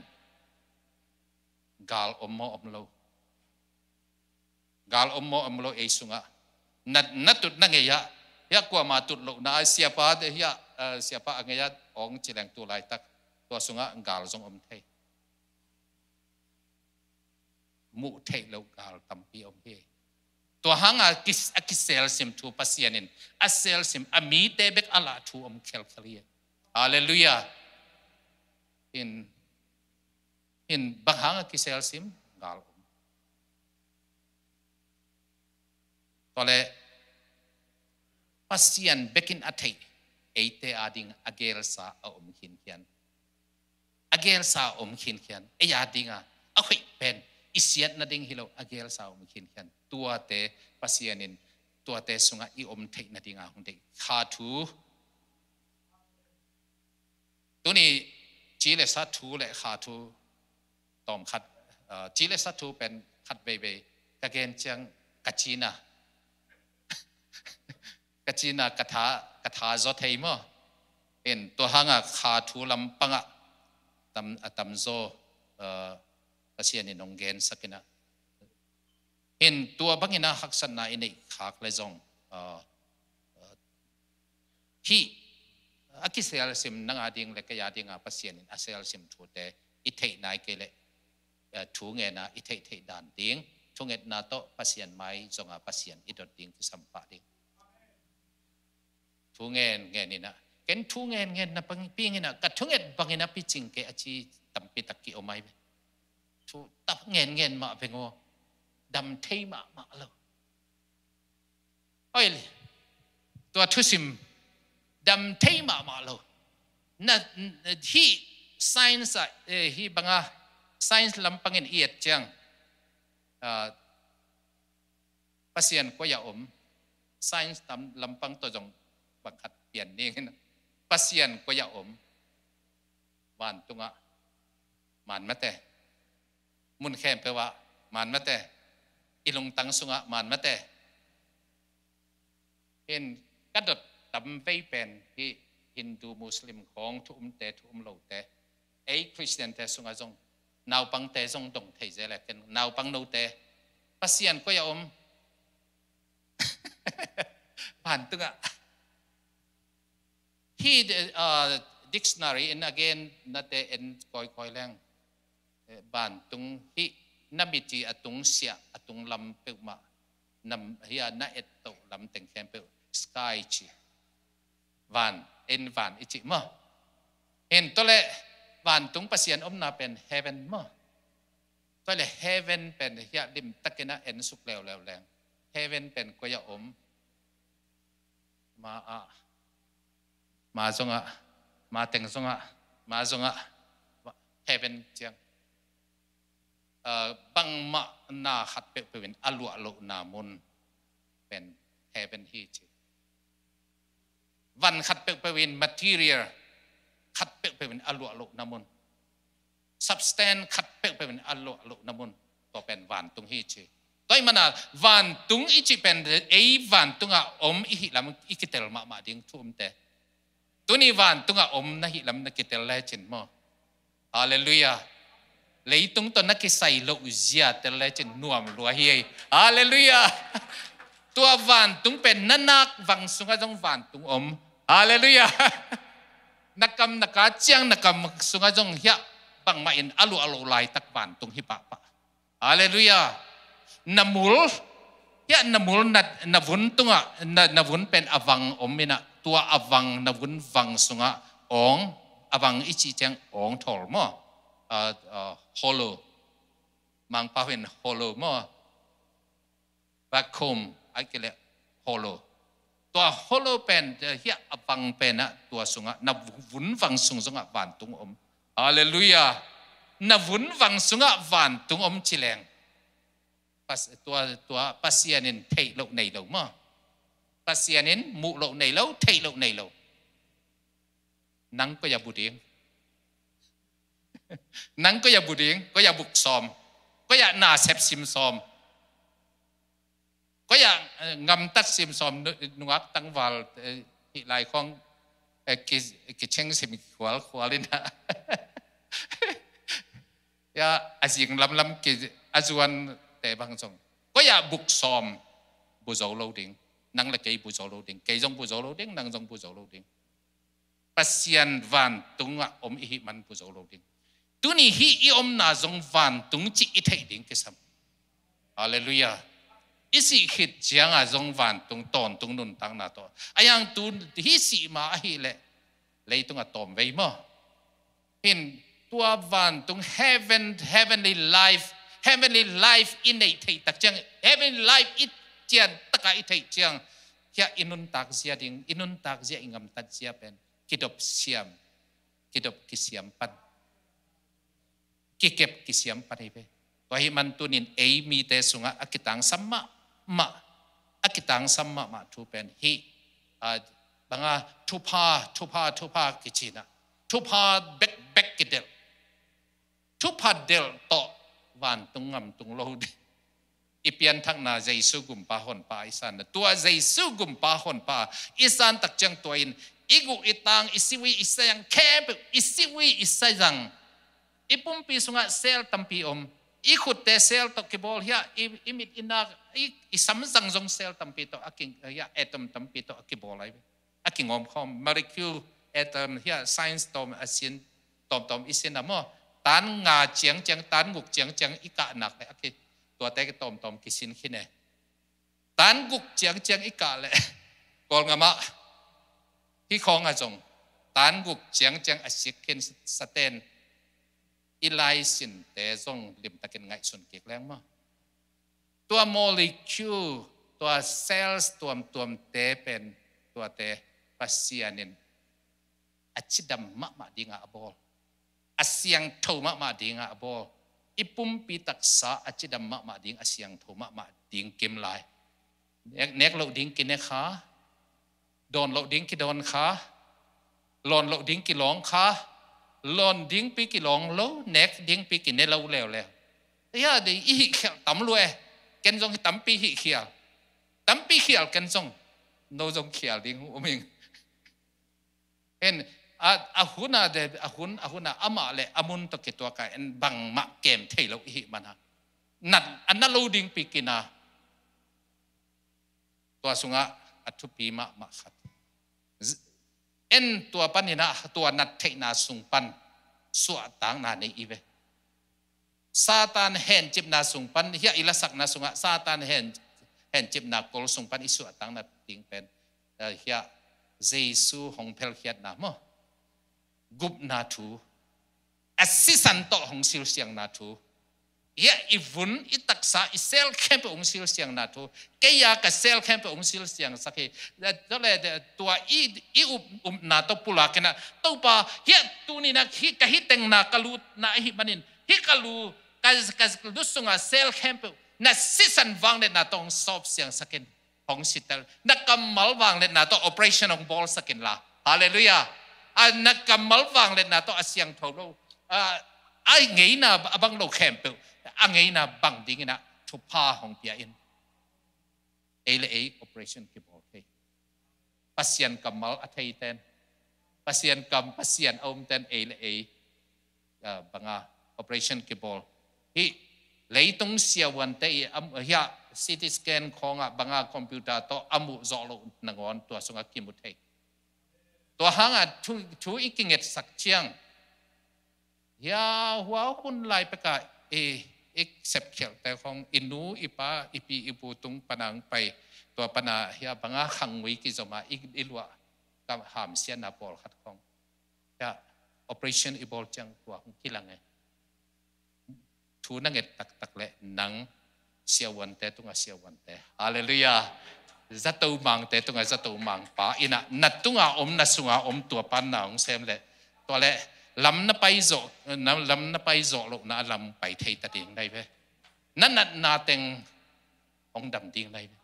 gal om maw om lo? Gal om maw om lo ei sungah? Na, na tut na ngei ah, hiah kuama tut lohna ah, siapa hiah, eh, siapa a ngei ah ong ci leng tu laitak tua sungah gal zong om thei. Muh theih loh gal tampi om hi. Tua hanga kis-, a kiselsim thu Pasian in a selsim, a mite bek a lah thu om khelkhel hi. Halleluiah. In, in bang hanga kiselsim? Gal om. Tua le Pasian bekin a theih eite ading a gelsa a om khinkhian. A gelsa a om khinkhian, ei adinga a hoih pen i siat nading hi lo, a gelsa a om khinkhian. Tuate Pasian in tuate sungah i om theih nadinga hong deih kha thu. Tuni ci le sa thu le kha thu tawm khat, ah, ci le sa thu pen khat veivei ka gen ciang ka cina, ka cina ka tha, ka tha zaw thei maw? In tua hanga kha thu lampangah tam, a tamzaw, ah, Pasian in hong gensak inah. In tua bangin a haksatna i neih khak le zong, ah, ah, hih a kiselsim nang a ding le kei a dinga Pasian in a selsim thute i theih nai kei leh, eh, thu ngena i theih theih dan ding, thungetna tawh Pasian mai zonga Pasian i dot ding kisam pah ding. Thu ngen ngen inah, ken thu ngen ngen na pang, ping inah, ka thunget bangin a picing kei a ci tampi tak ki om ai ve. Thu tap ngen ngen mah veng aw, dam thei mahmah lo. Oi, tua thusim dam thei mahmah lo. Na, hih science ah, eh, hih banga science lampangin i et ciang, ah, Pasian koi a om, science tam lampang tawh zong bangkhat pian ning in, Pasian koi a om, vantungah man mate, mun khempeuh ah man mate, i lungtang sungah man mate. Hin ka dot tam vei pen hih Hindu, Muslim khawng thu umte, thu um lote, ei Khristiante sungah zong naupangte zong dong thei zel e, ken naupang note Pasian koi a om? Vantungah. Hih, ah, dictionary in a gen nate en kawikawi leng, eh, vantung hih na mit i a tung siah, a tung lam peuhmah, na, hih a na et toh lam teng khempeuh sky ci. Van, en van i cih maw? Hin tua leh vantung Pasian omna pen heaven maw? Tua leh heaven pen hih a limtakin a en suk leuleu leng, heaven pen koi a om? Ma ah, ma zongah, ma teng zongah, ma zongah, heaven ciang, ah, bangmah na khat peuhpeuh in a luah lohna mun pen heaven hi ci. Van khat peuhpeuh in, material khat peuhpeuh in a luah lohna mun, substance khat peuhpeuh in a luah lohna mun, tua pen vantung hi ci. Tua ih mana vantung i cih pen ei vantungah om i hih lam i kitel mahmah ding thu umte. Tuni vantungah om na hih lam na kitel lecin maw? Halleluiah. Leitung tawh na kisai loh zia tel lecin nuam lua hi ei. Halleluiah. Tua vantung pen na nak vang sungah zong vantung om. Halleluiah. Na kam na ka ciang na kam sungah zong hiah bangmah in a luah loh laitak vantung hi pahpah. Halleluiah. Na mul, hiah na mul na, na vun tungah, na, na vun pen a vang om inah, tua a vang, na vun vang sungah awng, a vang i cih ciang awng thawl maw? Ah, ah, hollow. Mangpau in hollow maw? Vacuum, ai kei leh hollow. Tua hollow pen, eh, hiah a vang pen ah, tua sungah, na vun vang sung zongah vantung om. Halleluiah. Na vun vang sungah vantung om ci leng, Pas-, tua, tua Pasian in theih loh nei lo maw? Pasian in muh loh nei lo, theih loh nei lo. Nang koi a bu ding? Nang koi a bu ding? Koi a buk sawm? Koi a nasep sim sawm? Koi a, eh, ngamtat sim sawm? Nu-, nungak tangval, eh, hih lai khawng, eh, ki, kicheng sim khualkhual inah. Ya, a zing lamlam ki, a zuante bang zong, koi a buk sawm bu zo lo ding? Nang le kei bu zo lo ding, kei zong bu zo lo ding, nang zong bu zo lo ding. Pasian vantungah om i hih man bu zo lo ding. Tuni hih i omna zong vantung cih i theih ding kisam. Halleluiah. I sih khit ciangah zong vantung tawntung nuntakna tawh. A yang tu hih sih ma ahih leh leitungah tawm vei maw? Hin tua vantung heaven, heavenly life, heavenly life i neih theih tak ciang, heavenly life i cian takah i theih ciang, hiah i nuntak zia ding, i nuntak zia, i ngamtat zia pen kidop siam, kidop kisiam pan, kikep kisiam pan hi ve. Tua hih man tunin ei mite sungah a kitangsam mahmah, a kitangsam mahmah thu pen hih, ah, banga thupha, thupha, thupha kici inah, Thupha bekbek kidelh. Thupha delh tawh vantung ngamtung lo ding. I pianthakna Jesu gumpa honpa i sanna, tua Jesu gumpa honpa i san tak ciang tua in i guh i tang, i siwi i sayang khempeuh, i siwi i sayang. I pumpi sungah sel tampi om. I khutte sel tawh kibawl hiah, i, i mit i nak, i, i samzang zong sel tampi tawh a ki, hiah, atom tampi tawh a kibawl ai ve. A kingawmkhawm, molecule, atom hiah, science tawm a sin, tawmtawm i sin a maw. Tan nga ciangciang, tan guk ciangciang i kahnak le a ki, tuate tawmtawm kisin khin e. Tan guk ciangciang i kah le Kawlngam ah hih khawng a zong tan guk ciangciang a sik khin saten i laisinte zong limtakin ngaihsun kik leng maw. Tua molecule, tua cells tuamtuamte pen tuate Pasian in a cidam mahmah dingah a bawl. A siangtho mahmah dingah a bawl. I pumpi taksa a cidam mahmah ding, a siangtho mahmah ding kim lai. Nek, nek loh ding kine kha, dawn loh ding kidawn kha, lawn loh ding kilawng kha, lawn dingpi kilawng lo, nek dingpi kine lo leuleu. Ia, dei i hih khial tam lua e. Ken zong hi tampi hih khial. Tampi khial ken zong. No zong khial ding uh um ing. Hen, a, a hun a de, a hun, a hun a amah le a mun tawh kituak a en bangmah kem thei lo i hih man a. Nat, a na lo dingpi kina. Tua sungah a thupi mahmah khat. Z-, en tua panin ah tua nat theihna sung pan suahtakna nei i ve. Satan hencipna sung pan, hiah i lasakna sungah Satan hen, hencipna kol sung pan i suahtakna ding pen, eh, hiah Jesu hong phelkhiatna maw. Gupna thu, a sisan tawh hong silsiangna thu. Hiah i vun, i taksa, i sel khempeuh hong silsiangna thu. Kei a ka sel khempeuh hong silsiangsak hi. Eh, tua le, eh, tua i, i up, upna tawh pulak in ah, Topa, hiah tuni in ah, hih ka hih tengna ka lutna ahih manin, hih ka lu, ka, ka lu sungah sel khempeuh na sisan vangliatna tawh hong sawp siangsak in, hong sitel. Na kammal vangliatna tawh operation hong bawlsak in la. Halleluiah. A, na kammal vangliatna tawh a siangtho lo, a, a ngeina a bang lo khempeuh a ngeina bang dingin ah thupha hong pia in. Ei le ei operation kibawl thei. Pasian kammal a theiten, Pasian kam, Pasian a umten ei le ei, ah, banga operation kibawl. Hih leitung siavuante i am, hiah C T scan khawngah banga computer tawh a muh zawh loh nangawn tua sungah kimu thei. Tua hangah thu, thu i kingetsak ciang, hia hua hun lai pekah i, i sepkhialhte khong, i nu, i pa, i pi, i pu tung pana hong pai, tua pana hia banga khangngui kizom a i, i luah ka hamsiatna pawlkhat khong. Hia operation i bawl ciang tua hong kilang e. Thu na nget taktak le nang siavuante tunga siavuante. Halleluiah. Zato mangte tunga zato mangpa in ah na tunga om, na sunga om tua pan na hong sem le. Tua le lam na pai zawh, na, lam na pai zawh lohna a lam pai thei ta ding nai ve. Na natna teng hong dam ding nai ve.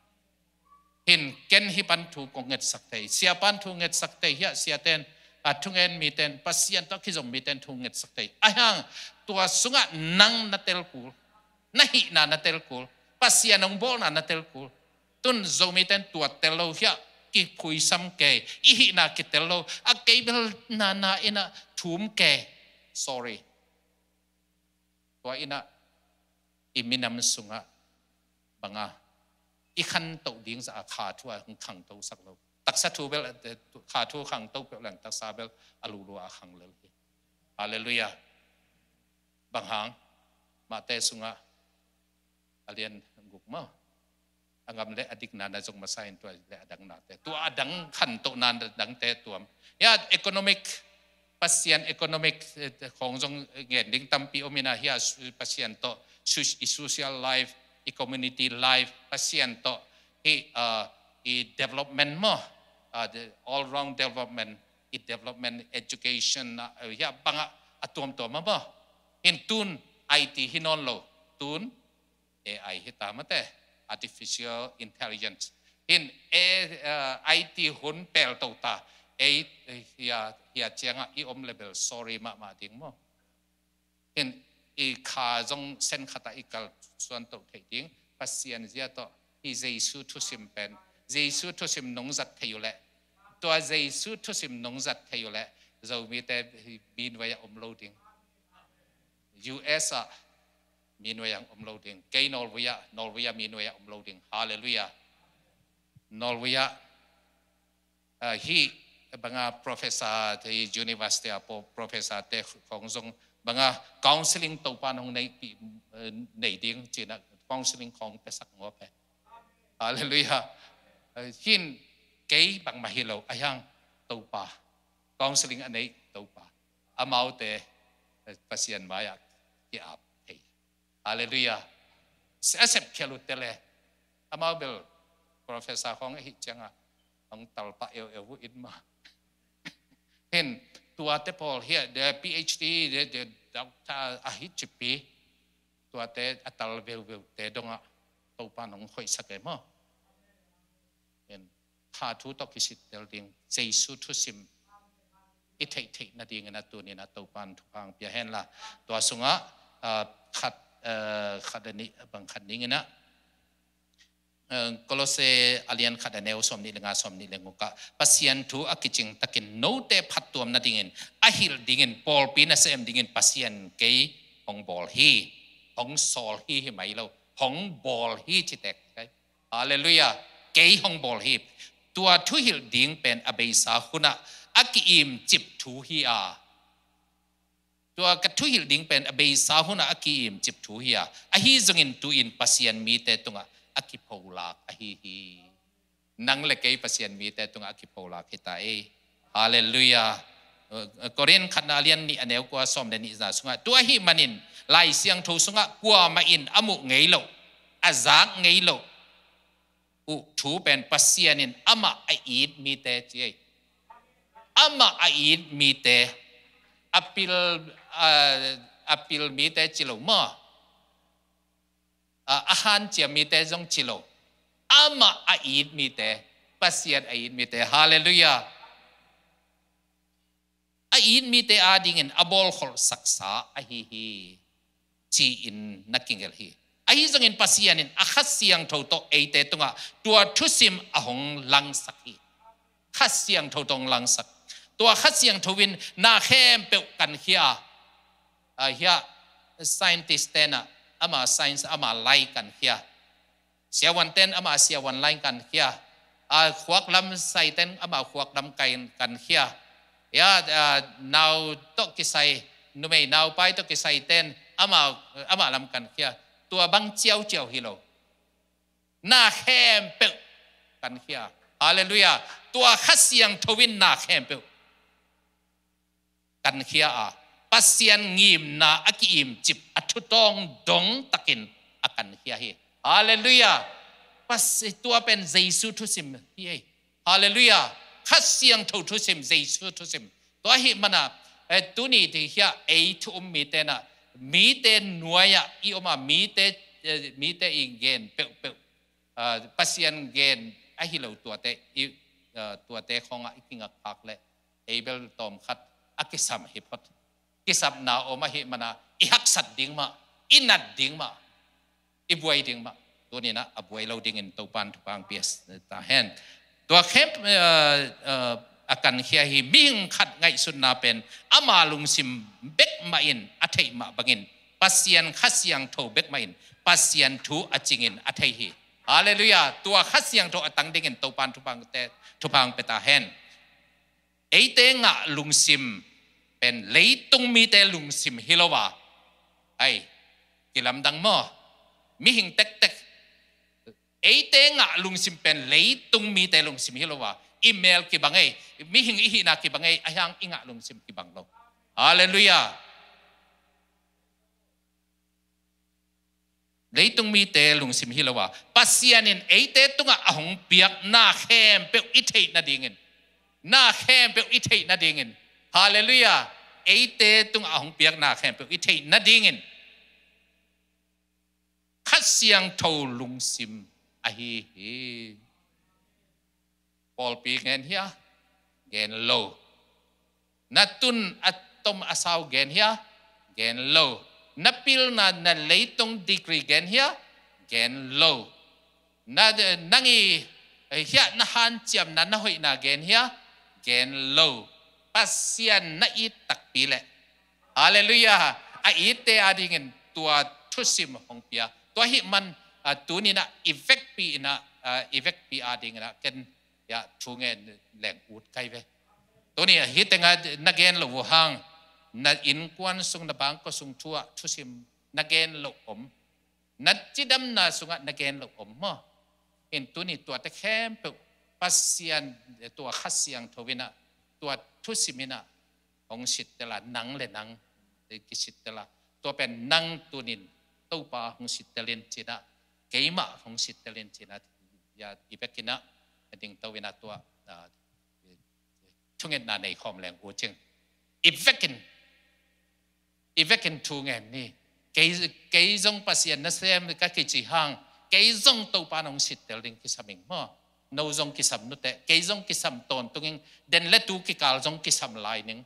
Hin ken hih pan thu kong ngetsak thei. Sia pan thu ngetsak thei. Hiah siaten, a, thungen miten, Pasian tawh kizom miten thu ngetsak thei. Ahi hang tua sungah nang na tel kul. Na hihna na tel kul. Pasian hong bawlna na tel kul. Tun Zomiten tua tel lo hiah kiphuisam kei. I hihna kitel lo. A kei bel na na in ah thum kei. Sorry. Tua in ah i minam sungah banga i khantoh ding zah a kha thu a hong khangtosak lo. Taksa thu bel, eh, kha thu khangto peuh leng taksa bel a lulua a khang lel hi. Halleluiah. Bang hang, Mate sungah a lian guk maw, a ngam le a dikna na zong masa in tua le a dangnate. Tua a dang khantohna dangte tuam. Hia economic, Pasian economic, eh, khong zong ngen ding tampi om in ah hia su-, Pasian tawh su-, i social life, i community life, Pasian tawh hih, ah, i development maw, ah, the all round development, i development, education, ah, hia bangah a tuamtuam maw. Hin tun I T hi nawn lo, tun A I hi ta mate, artificial intelligence. Hin A, eh, I T hun pel to ta. Ei, hia, hia ciangah i om le bel sorry mahmah ding maw. Hin i kha zong sen khatah i kal suan toh theih ding. Pasian zia tawh hi Jesu thusim pen, Jesu thusim nong zat thei uh leh, tua Jesu thusim nong zat thei uh leh, Zomite hi mi nuai-ah om lo ding. U S ah mi nuai-ah om lo ding. Kei Norway ah, Norway ah mi nuai-ah om lo ding. Halleluiah. Norway ah, ah, hih banga professor te, university ah professor te khong zong banga counseling Topan hong nei, eh, nei ding cina counseling khong piasak ngawp hi. Halleluiah. Eh, hin kei bangmah hi lo, a hiang Topa. Counseling a nei Topa. Amaute, eh, Pasian mai-ah ki-ap thei. Halleluiah. A sepkhial uh te le. Amau bel professor khong ahih ciangah hong talpah eueu uh in mah. Hin tuate pawl hiah, the P H D, the, the doctor ahi cipi. Tuate a tal veuveute dongah Topan hong hoihsak e maw. Hin kha thu tawh kisittel ding, Jesu thusim i theihtheih nadingin a tuninah Topan thupha hong pia henla. Tua sungah, ah, khat, ah, khat le nih bang khat ninginah, ah, Kolose a lian khat a neu sawmnih le nga, sawmnih le guk ah Pasian thu a kicing takin note phattuam nadingin, a hilh dingin, pawlpi nasem dingin Pasian kei hong bawl hi. Hong sawl hi hi mai lo, hong bawl hi citek. Halleluiah. Kei hong bawl hi. Tua thuhilh ding pen a beisa hunah a ki-imcip thu hi a. Tua ka thuhilh ding pen a beisa hunah a ki-imcip thu hi a. Ahi zongin tu-in Pasian mite tungah a kipholak ahi hi. Nang le kei Pasian mite tungah a kipholak hi ta ei. Halleluiah. Korin khatna a lian nih a neu kua sawm le nihna sungah, tua ahih manin Lai Siangtho sungah kuamah in a muh ngei loh, a zak ngei loh uh thu pen Pasian in amah a it mite ci ei. Amah a it mite, a pil, a, a pil mite ci lo maw. A, a hanciam mite zong ci lo. Amah a it mite, Pasian a it mite. Halleluiah. A it mite adingin a bawlkholhsaksa ahi hi, ci-in na kigelh hi. Ahi zongin Pasian in a Kha Siangtho tawh eite tungah tua thusim a hong langsak hi. Kha Siangtho tawh hong langsak. Tua Kha Siangtho in na khempeuh kankhia a, hiah scientist tenah ama science, ama lai kankhia. Siavuanten ama siavuan lai kankhia. A khuaklam saiten ama khuaklam kan, kankhia. Ya, a, nau tawh kisai, numei naupai tawh kisaiten ama, ama lam kankhia. Tua bang ciauciau hi lo. Na khempeuh kankhia. Halleluiah. Tua Kha Siangtho in na khempeuh kankhia a, Pasian ngimna a ki-imcip a thutawng dongtakin a kankhia hi. Halleluiah. Pasi-, tua pen Jesu thusim hi ei. Halleluiah. Kha Siangtho thusim, Jesu thusim. Tua ahih mana, eh, tuni ti hiah ei thu um mite na, mite nuai-ah i om a, mite, eh, mite i gen peuhpeuh, ah, Pasian gen ahi lo tuate, i, ah, tuate khawngah i kingakphak leh ei bel tawmkhat a kisam hi phot. Kisapna om ahih mana i haksat ding mah, i nat ding mah, i buai ding mah, tuninah a buai lo dingin Topan thupha hong pia ta hen. Tua khempeuh, eh, eh, a kankhia hi. Mihing khat ngaihsutna pen ama lungsim bek mah in a theih mah bangin Pasian Kha Siangtho bek mah in Pasian thu a cingin a thei hi. Halleluiah. Tua Kha Siangtho a tang dingin Topan thupha hong te, thupha hong pia ta hen. Eite ngah lungsim pen leitung mite lungsim hi lo a. Ai, kilamdang maw? Mihing tektek. Eite ngah lungsim pen leitung mite lungsim hi lo a. I mel kibang ei. Mihing i hihna kibang ei. A hiang i ngah lungsim kibang lo. Halleluiah. Leitung mite lungsim hi lo a, Pasian in eite tungah a hong piak na khempeuh i theih nadingin, na khempeuh i theih nadingin, halleluiah, eite tungah a hong piak na khempeuh i theih nadingin Kha Siangtho lungsim ahi hi. Pawlpi ngen hia? Gen lo. Na tun a tom a sau gen hia? Gen lo. Na pilna na leitung degree gen hia? Gen lo. Na, nang i, eh, hiah na hanciamna na hoihna gen hia? Gen lo. Pasian na it takpi leh. Halleluiah. A itte adingin tua thusim hong pia. Tua hih man, ah, tuninah i vekpi inah, ah, i vekpi adinginah ken, ya, thu ngen leng ut kai ve. Tuni ah hih tengah na gen lo uh hang, na innkuan sung, na bangkua sung thu ah thusim na gen lo om. Na cidamna sungah na gen lo om maw? In tuni tuate khempeuh Pasian, tua Kha Siangtho inah, tua thusim inah hong sittel a, nang le nang kisittel a, tua pen nang tunin Topa hong sittel in cinah, keimah hong sittel in cinah, ya, i bekinah dingto inah tua, ah, thungetna nei khawm leng uh cing. I vekin, i vekin thu ngen ni. Kei, kei zong Pasian nasem ka kici hang, kei zong Topa nong sittel ding kisam ing maw? No zong kisam nuteh, kei zong kisam tawntung ing, den le tu kikal zong kisam lai ning.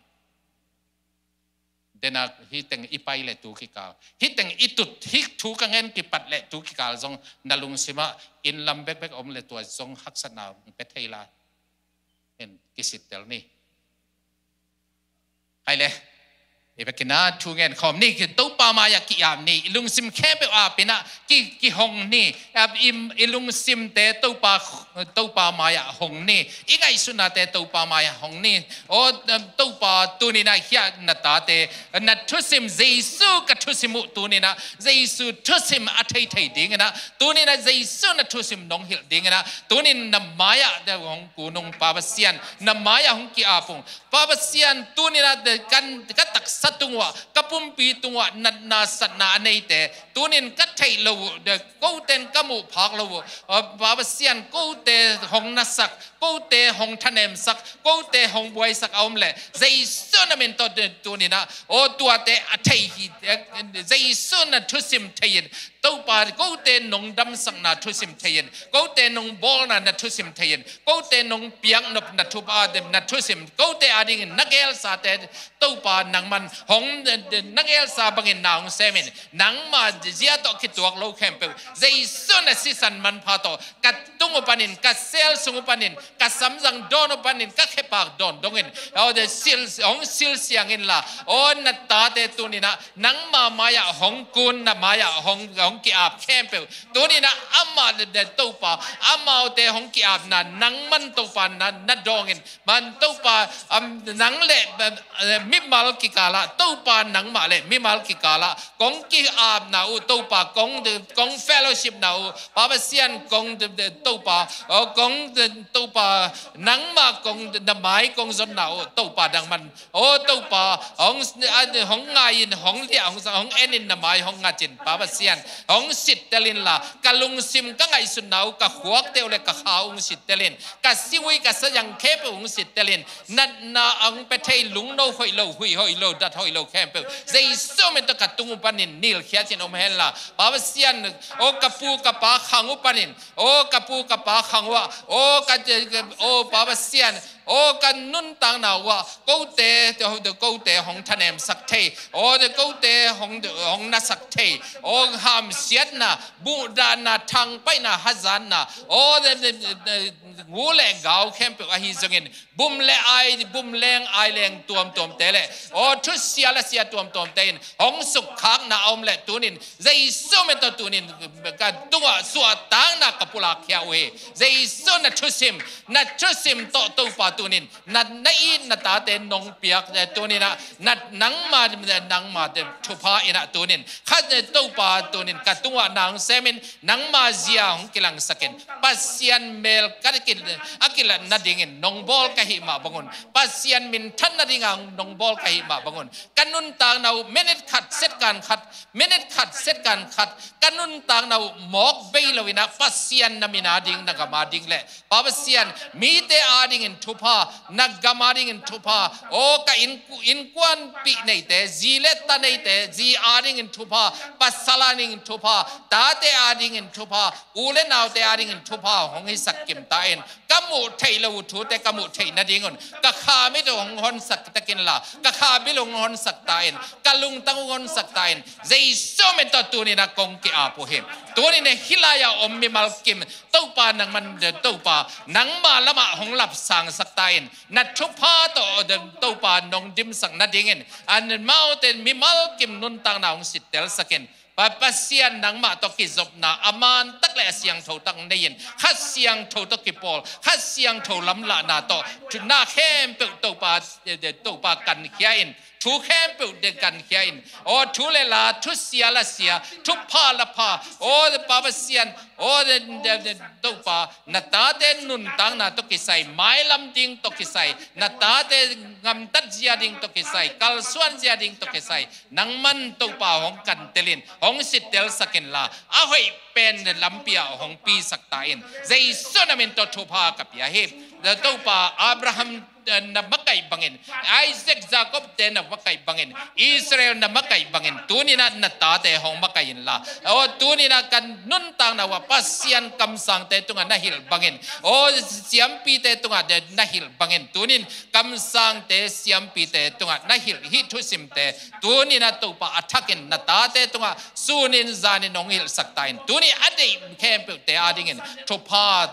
Dena hih teng i pai le tu kikal, hih teng i tut, hih thu ka ngen kipat le tu kikal zong na lungsimah inn lam bekbek om le tua zong haksatna hong pia thei lai. En kisittel ni. Hai le, i bekinah thu ngen khawm ni, ki Topa mai-ah ki-ap ni, i lungsim khempeuh ap inah ki, kihong ni, ap i, i lungsimte Topa, Topa mai-ah hong ni, i ngaihsutnate Topa mai-ah hong ni. Aw, Topa tuninah hiah na tate, na thusim Jesu ka thusim uh tuninah, Jesu thusim a thei thei dinginah, tuninah Jesu na thusim nong hilh dinginah, tunin na mai-ah hong kun ung Pa Pasian, na mai-ah hong ki-ap ung. Pa Pasian, tuninah kan, ka taksa tung uh ah, ka pumpi tung uh ah natna satna a neite, tunin ka theih lo uh, koten ka muh phak lo uh, Pa Pasian, kote hong nasak, kote hong thanemsak, kote hong buaisak a om leh Jesu na min tawh tuninah, aw, tuate a thei hi, Jesu na thusim thei in, Topa, kote nong damsakna thusim thei in, kote nong bawlna na thusim thei in, kote nong piaknop na thu, ah, na thusim, kote adingin na gelsate Topa nangman hong, na gelsa bangin na hong sem in, nangma zia tawh kituak lo khempeuh Jesu na sisan manpha tawh ka tung uh panin, ka sel sung uh panin, ka samzang dawn uh panin, ka khepak dawn dongin, aw, de sil, hong silsiang inla, aw, na tate tuninah nangma mai-ah hong kun, na mai-ah hong, hong ki-ap khempeuh tuninah amah le, le Topa, amaute hong ki-apna nangman Topa na, na dawngin, man Topa, am, nang le, eh, mimal kikalah, Topa nangmah le mimal kikalah kong ki-apna uh, Topa kong, kong fellowshipna uh, Pa Pasian kong, Topa, aw, kong, Topa nangmah kong, na mai kong zonna uh, Topa nangman, aw, Topa hong, hong ngai in, hong liah, hong, hong en in, na mai hong ngat in, Pa Pasian, hong sittel inla, ka lungsim, ka ngaihsutna uh, ka khuakte uh le ka kha uh hong sittel in, ka siui ka sayang khempeuh hong sittel in, natna hong pia thei, lungno hoih lo, huih hoih lo, dat hoih lo khempeuh Jesu min tawh ka tung uh panin nilkhiat in om henla, Pa Pasian, aw, ka pu ka pa khang uh panin, aw, ka pu ka pa khang uh ah, aw, ka, aw, Pa Pasian, aw, ka nuntakna uh ah kote, kote hong thanemsak thei, aw, kote hong, hong nasak thei, aw, hamsiatna, buhdahna, thangpaihna, hazatna, aw, ngu le gau khempeuh ahi zongin, bum le ai, bum leng ai leng tuamtuamte le, aw, thusia lasia tuamtuamte in hong sukkhakna a om le tunin, Jesu min tawh tunin ka tungah suahtakna ka pulakkhia uh hi. Jesu na thusim, na thusim tawh Topa tunin, na, na it na tate nong piak, eh, tuninah, na, nangma, nangma te thupha inah tunin, khat, eh, Topa tunin ka tungah na hong semin, nangma zia hong kilangsakin, Pasian mel ka ki, a kilat nadingin nong bawl ka hih mah bangun, Pasian minthan nadinga nong bawl ka hih mah bangun, ka nuntakna uh minit khat second khat, minit khat second khat, ka nuntakna uh mawk bei lo inah Pasian na min ading, na gam ading le Pa Pasian Mite adingin thupha, na gam adingin thupha, aw ka inn, innkuanpih neite, zi le ta neite, zi adingin thupha, pasal adingin thupha, tate adingin thupha, u le naute adingin thupha hong hisak kim ta in. Ka muh theih lo uh thute ka muh theih nadingun ka kha mit uh hong honsak takin la, ka kha bil uh hong honsak ta in, ka lungtang uh hong honsak ta in. Jesu min tawh tuni-in ah kong ki-ap uh hi. Tuni-in ah hih lai-a om mimal kim, Topa nangman, Topa nangma lamah hong lapsangsak ta in. Na thupha tawh Topa nong dimsak nadingin amaute mimal kim nuntakna hong sittelsak in. Pa, Pasian nangmah tawh kizopna a man tak le a siangtho tak nei in, Kha Siangtho tawh kipawl, Kha Siangtho lamlahna tawh thu na khempeuh Topa, Topa kankhia in, thu khempeuh de kankhia in, aw thu le la, thusia la sia, thupha la pha, aw Pa Pasian, aw Topa, na tate nuntakna tawh kisai, mailam ding tawh kisai, na tate gamtat zia ding tawh kisai, kalsuan zia ding tawh kisai, nangman Topa hong kantel in, hong sittelsak in la, a hoih pen lampi ah hong pisak ta in. Jesu na min tawh thupha ka pia hi. Topa Abraham, eh, na makaih bangin, Isaac, Jacob te na makaih bangin, Israel na makaih bangin, tuni-in ah na tate hong makaih in la, aw tuni-in ah kan nuntakna uh ah Pasian kamsangte tungah na hilh bangin, aw siampite tungah na hilh bangin, tuni-in kamsangte siampite tungah na hilh hih thusimte tuni-in ah Topa a thakin na tate tungah sunin zanin hong hilhsak ta in. Tuni a deih khempeuhte adingin thupha,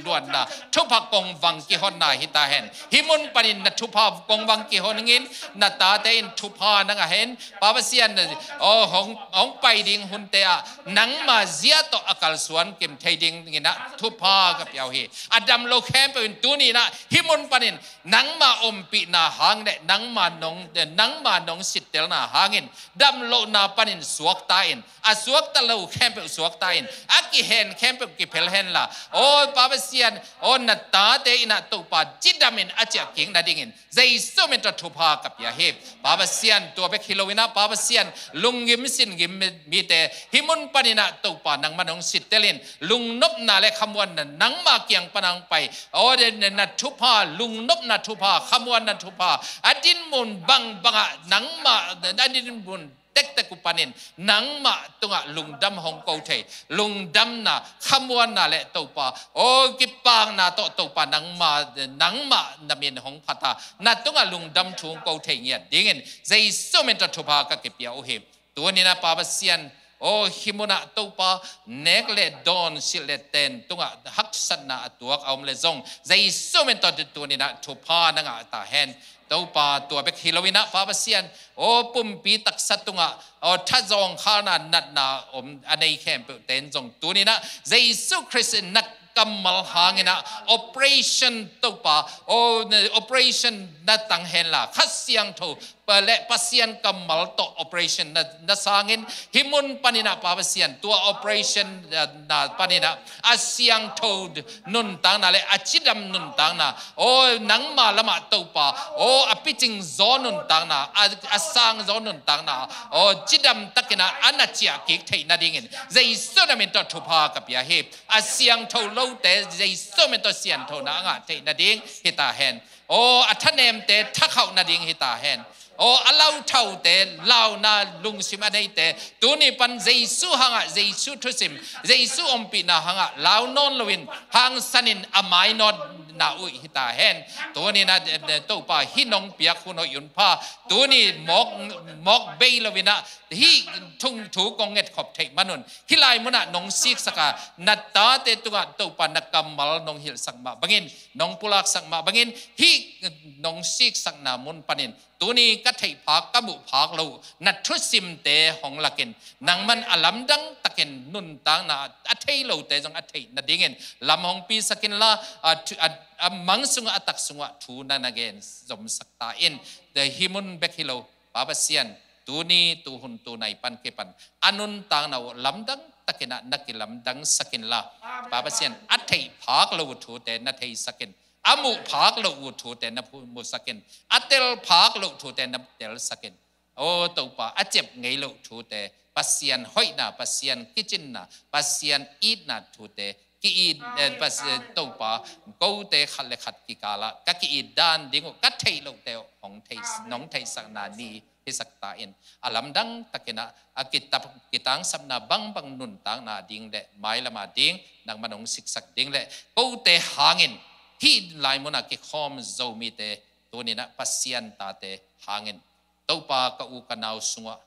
luanna, thupha kongvang kihonna hi ta hen. Hih mun panin na thupha kongvang kihon in, na tate in thupha na ngah hen. Pa Pasian, aw hong, hong pai ding hunte ah nangma zia tawh a kalsuan kim thei dingin ah thupha ka pia uh hi. A dam lo khempeuh in tuni-in ah hih mun panin nangma ompihna hang le nangma nong, nangma nong sittelna hangin damlohna panin suakta in, a suakta lo khempeuh suakta in, a kihen khempeuh kiphel hen la, aw Pa Pasian, aw na tate in ah Topa cidamin a ciahkik nadingin Jesu min tawh thupha ka pia hi. Pa Pasian, tua bek hi lo-in ah Pa Pasian, lunggim singim mite hih mun panin ah Topa nangman hong sittel in, lungnopna le khamuanna nangma kiang pan hong pai, aw na thupha, lungnopna thupha, khamuanna thupha, a dinmun bangbangah nangma, a dinmun tektek uh panin nangmah tungah lungdam hong ko thei, lungdamna, khamuanna le Topa, aw kipakna tawh Topa nangma, nangmah na min hong phat a, na tungah lungdam thu hong ko thei ngiat dingin Jesu min tawh thupha ka kipia uh hi. Tuni-in ah Pa Pasian, aw hih munah Topa, nek le dawn, silh le ten tungah haksatna a tuak a om le zong Jesu min tawh tuni-in ah thupha na ngah ta hen. Topa, tua bek hi lo-in ah Pa Pasian, aw pumpi taksa tungah, aw thazawngkhalna, natna om a nei khempeuhte in zong tuni-in ah Jesu Khrist in na kammal hangin ah operation Topa, aw operation na tang hen la, Kha Siangtho le Pasian kammal tawh operation na, na sangin, hih mun panin ah Pa Pasian, tua operation, eh, na panin ah a siangtho nuntakna le a cidam nuntakna, aw nangma lamah Topa, aw a picing zaw nuntakna, a, a sang zaw nuntakna, aw cidam takin ah a na ciahkik theih nadingin Jesu na min tawh thupha ka pia hi. A siangtho lote Jesu min tawh sianthona a ngah theih nading hi ta hen. Aw a thanemte thakhauh nading hi ta hen. Aw a lauthaute, launa lungsim a neite tuni pan Jesu hangah, Jesu thusim, Jesu ompihna hangah lau nawn loin hangsanin a mai nawnna uh hi ta hen. Tuni-in ah, eh, eh, Topa, hih nong piak hun hoih hun pha tuni mawk, mawk bei lo-in ah hih thung thu kong ngetkhop theih manun hih lai munah nong siksak a, na tate tungah Topa na kammal nong hilhsak mah bangin, nong pulaksak mah bangin, hih nong siksakna mun panin tuni ka theih phak, ka muh phak lo na thusimte hong lakin, nangman a lamdang takin nuntakna a thei lote zong a theih nadingin lam hong pisak in la, a thu, a, a mang sungah, a tak sungah thu na na gen zomsak ta in. Hih mun bek hi lo, Pa Pasian, tuni, tuhun, tunai pan kipan a nuntakna uh lamdang takin ah na kilamdangsak in la, Pa Pasian, a theih phak lo uh thute na theisak in, a muh phak lo uh thute na phu-, muhsak in, a tel phak lo uh thute na telsak in. Aw Topa, a ciap ngei lo uh thute, Pasian hoihna, Pasian kicinna, Pasian itna thute ki-it, eh, pas, eh, Topa, kote khat le khat kikalah ka ki-it dan ding uh, ka theih lohte uh hong thei, nong theihsakna ni hisak ta in, a lamdang takin ah a kitap, kitangsapna bangbang nuntakna ding le mailama ding nangman hong siksak ding le kote hangin hih lai munah kikhawm Zomite tuninah Pasian tate hangin Topa ka u ka nau sungah,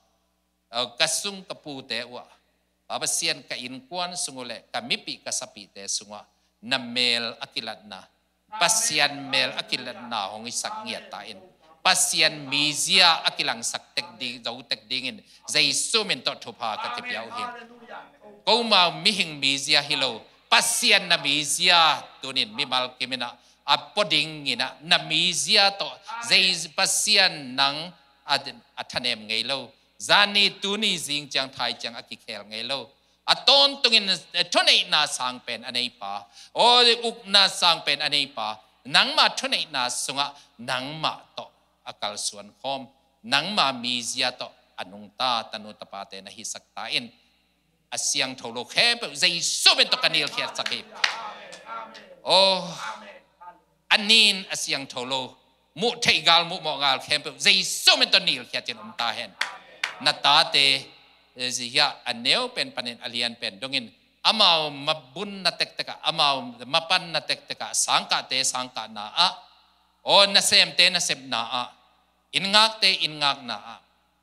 eh, ka sung ka pute uhah, Pa Pasian ka innkuan sung uh le ka mipih ka sapihte sungah na mel a kilatna, Pasian mel a kilatna hong hisak ngiat ta in, Pasian mizia a kilangsak tek ding, zo tek dingin Jesu min tawh thupha ka kipia uh hi. Ko mau mihing mizia hi lo, Pasian na mizia tunin mimal kiminah a pua dinginah na mizia tawh Jei Pasian nang a, a thanem ngei lo. Zani tuni zing ciang thai ciang a kikhel ngei lo. A tawntungin thuneihna sang pen a neipa, aw ukna sang pen a neipa, nangma thuneihna sungah nangmah tawh a kalsuan khawm, nangma mizia tawh a nungta tanu tapate na hisak ta in, a siangtho lo khempeuh Jesu min tawh ka nilkhiatsak hi. Aw, a nin a siangtho lo, muh theih gal, muh mawh gal khempeuh Jesu min tawh nilkhiatin om ta hen. Na tate, eh, zihia a neu pen panin a lian pen dongin amau mabunna tektekah, amau mapanna tektekah, sangkahte sangkahna ah, aw nasemte nasepna ah, inngakte inngakna ah,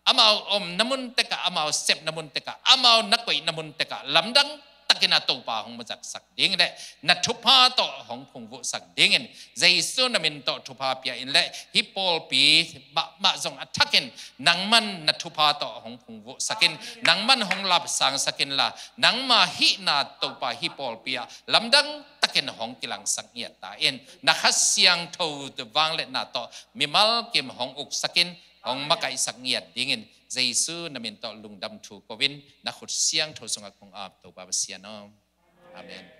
amau omna mun tekah, amau sepna mun tekah, amau na koihna mun tekah lamdang takin a Topa hong mazaksak ding le na thupha tawh hong phungvuhsak dingin Jesu na min tawh thupha pia in le hih pawlpi mahmah zong a thakin nangman na thupha tawh hong phungvuhsakin, nangman hong lapsangsakin la, nangma hihna Topa hih pawlpi ah lamdang takin hong kilangsak ngiat ta in, na Kha Siangtho vangliatna tawh mimal kim hong uksakin, hong makaihsak ngiat dingin Jesu na min tawh lungdam thu ko-in na khut siangtho sungah kong ap, Topa Pasian aw. Amen.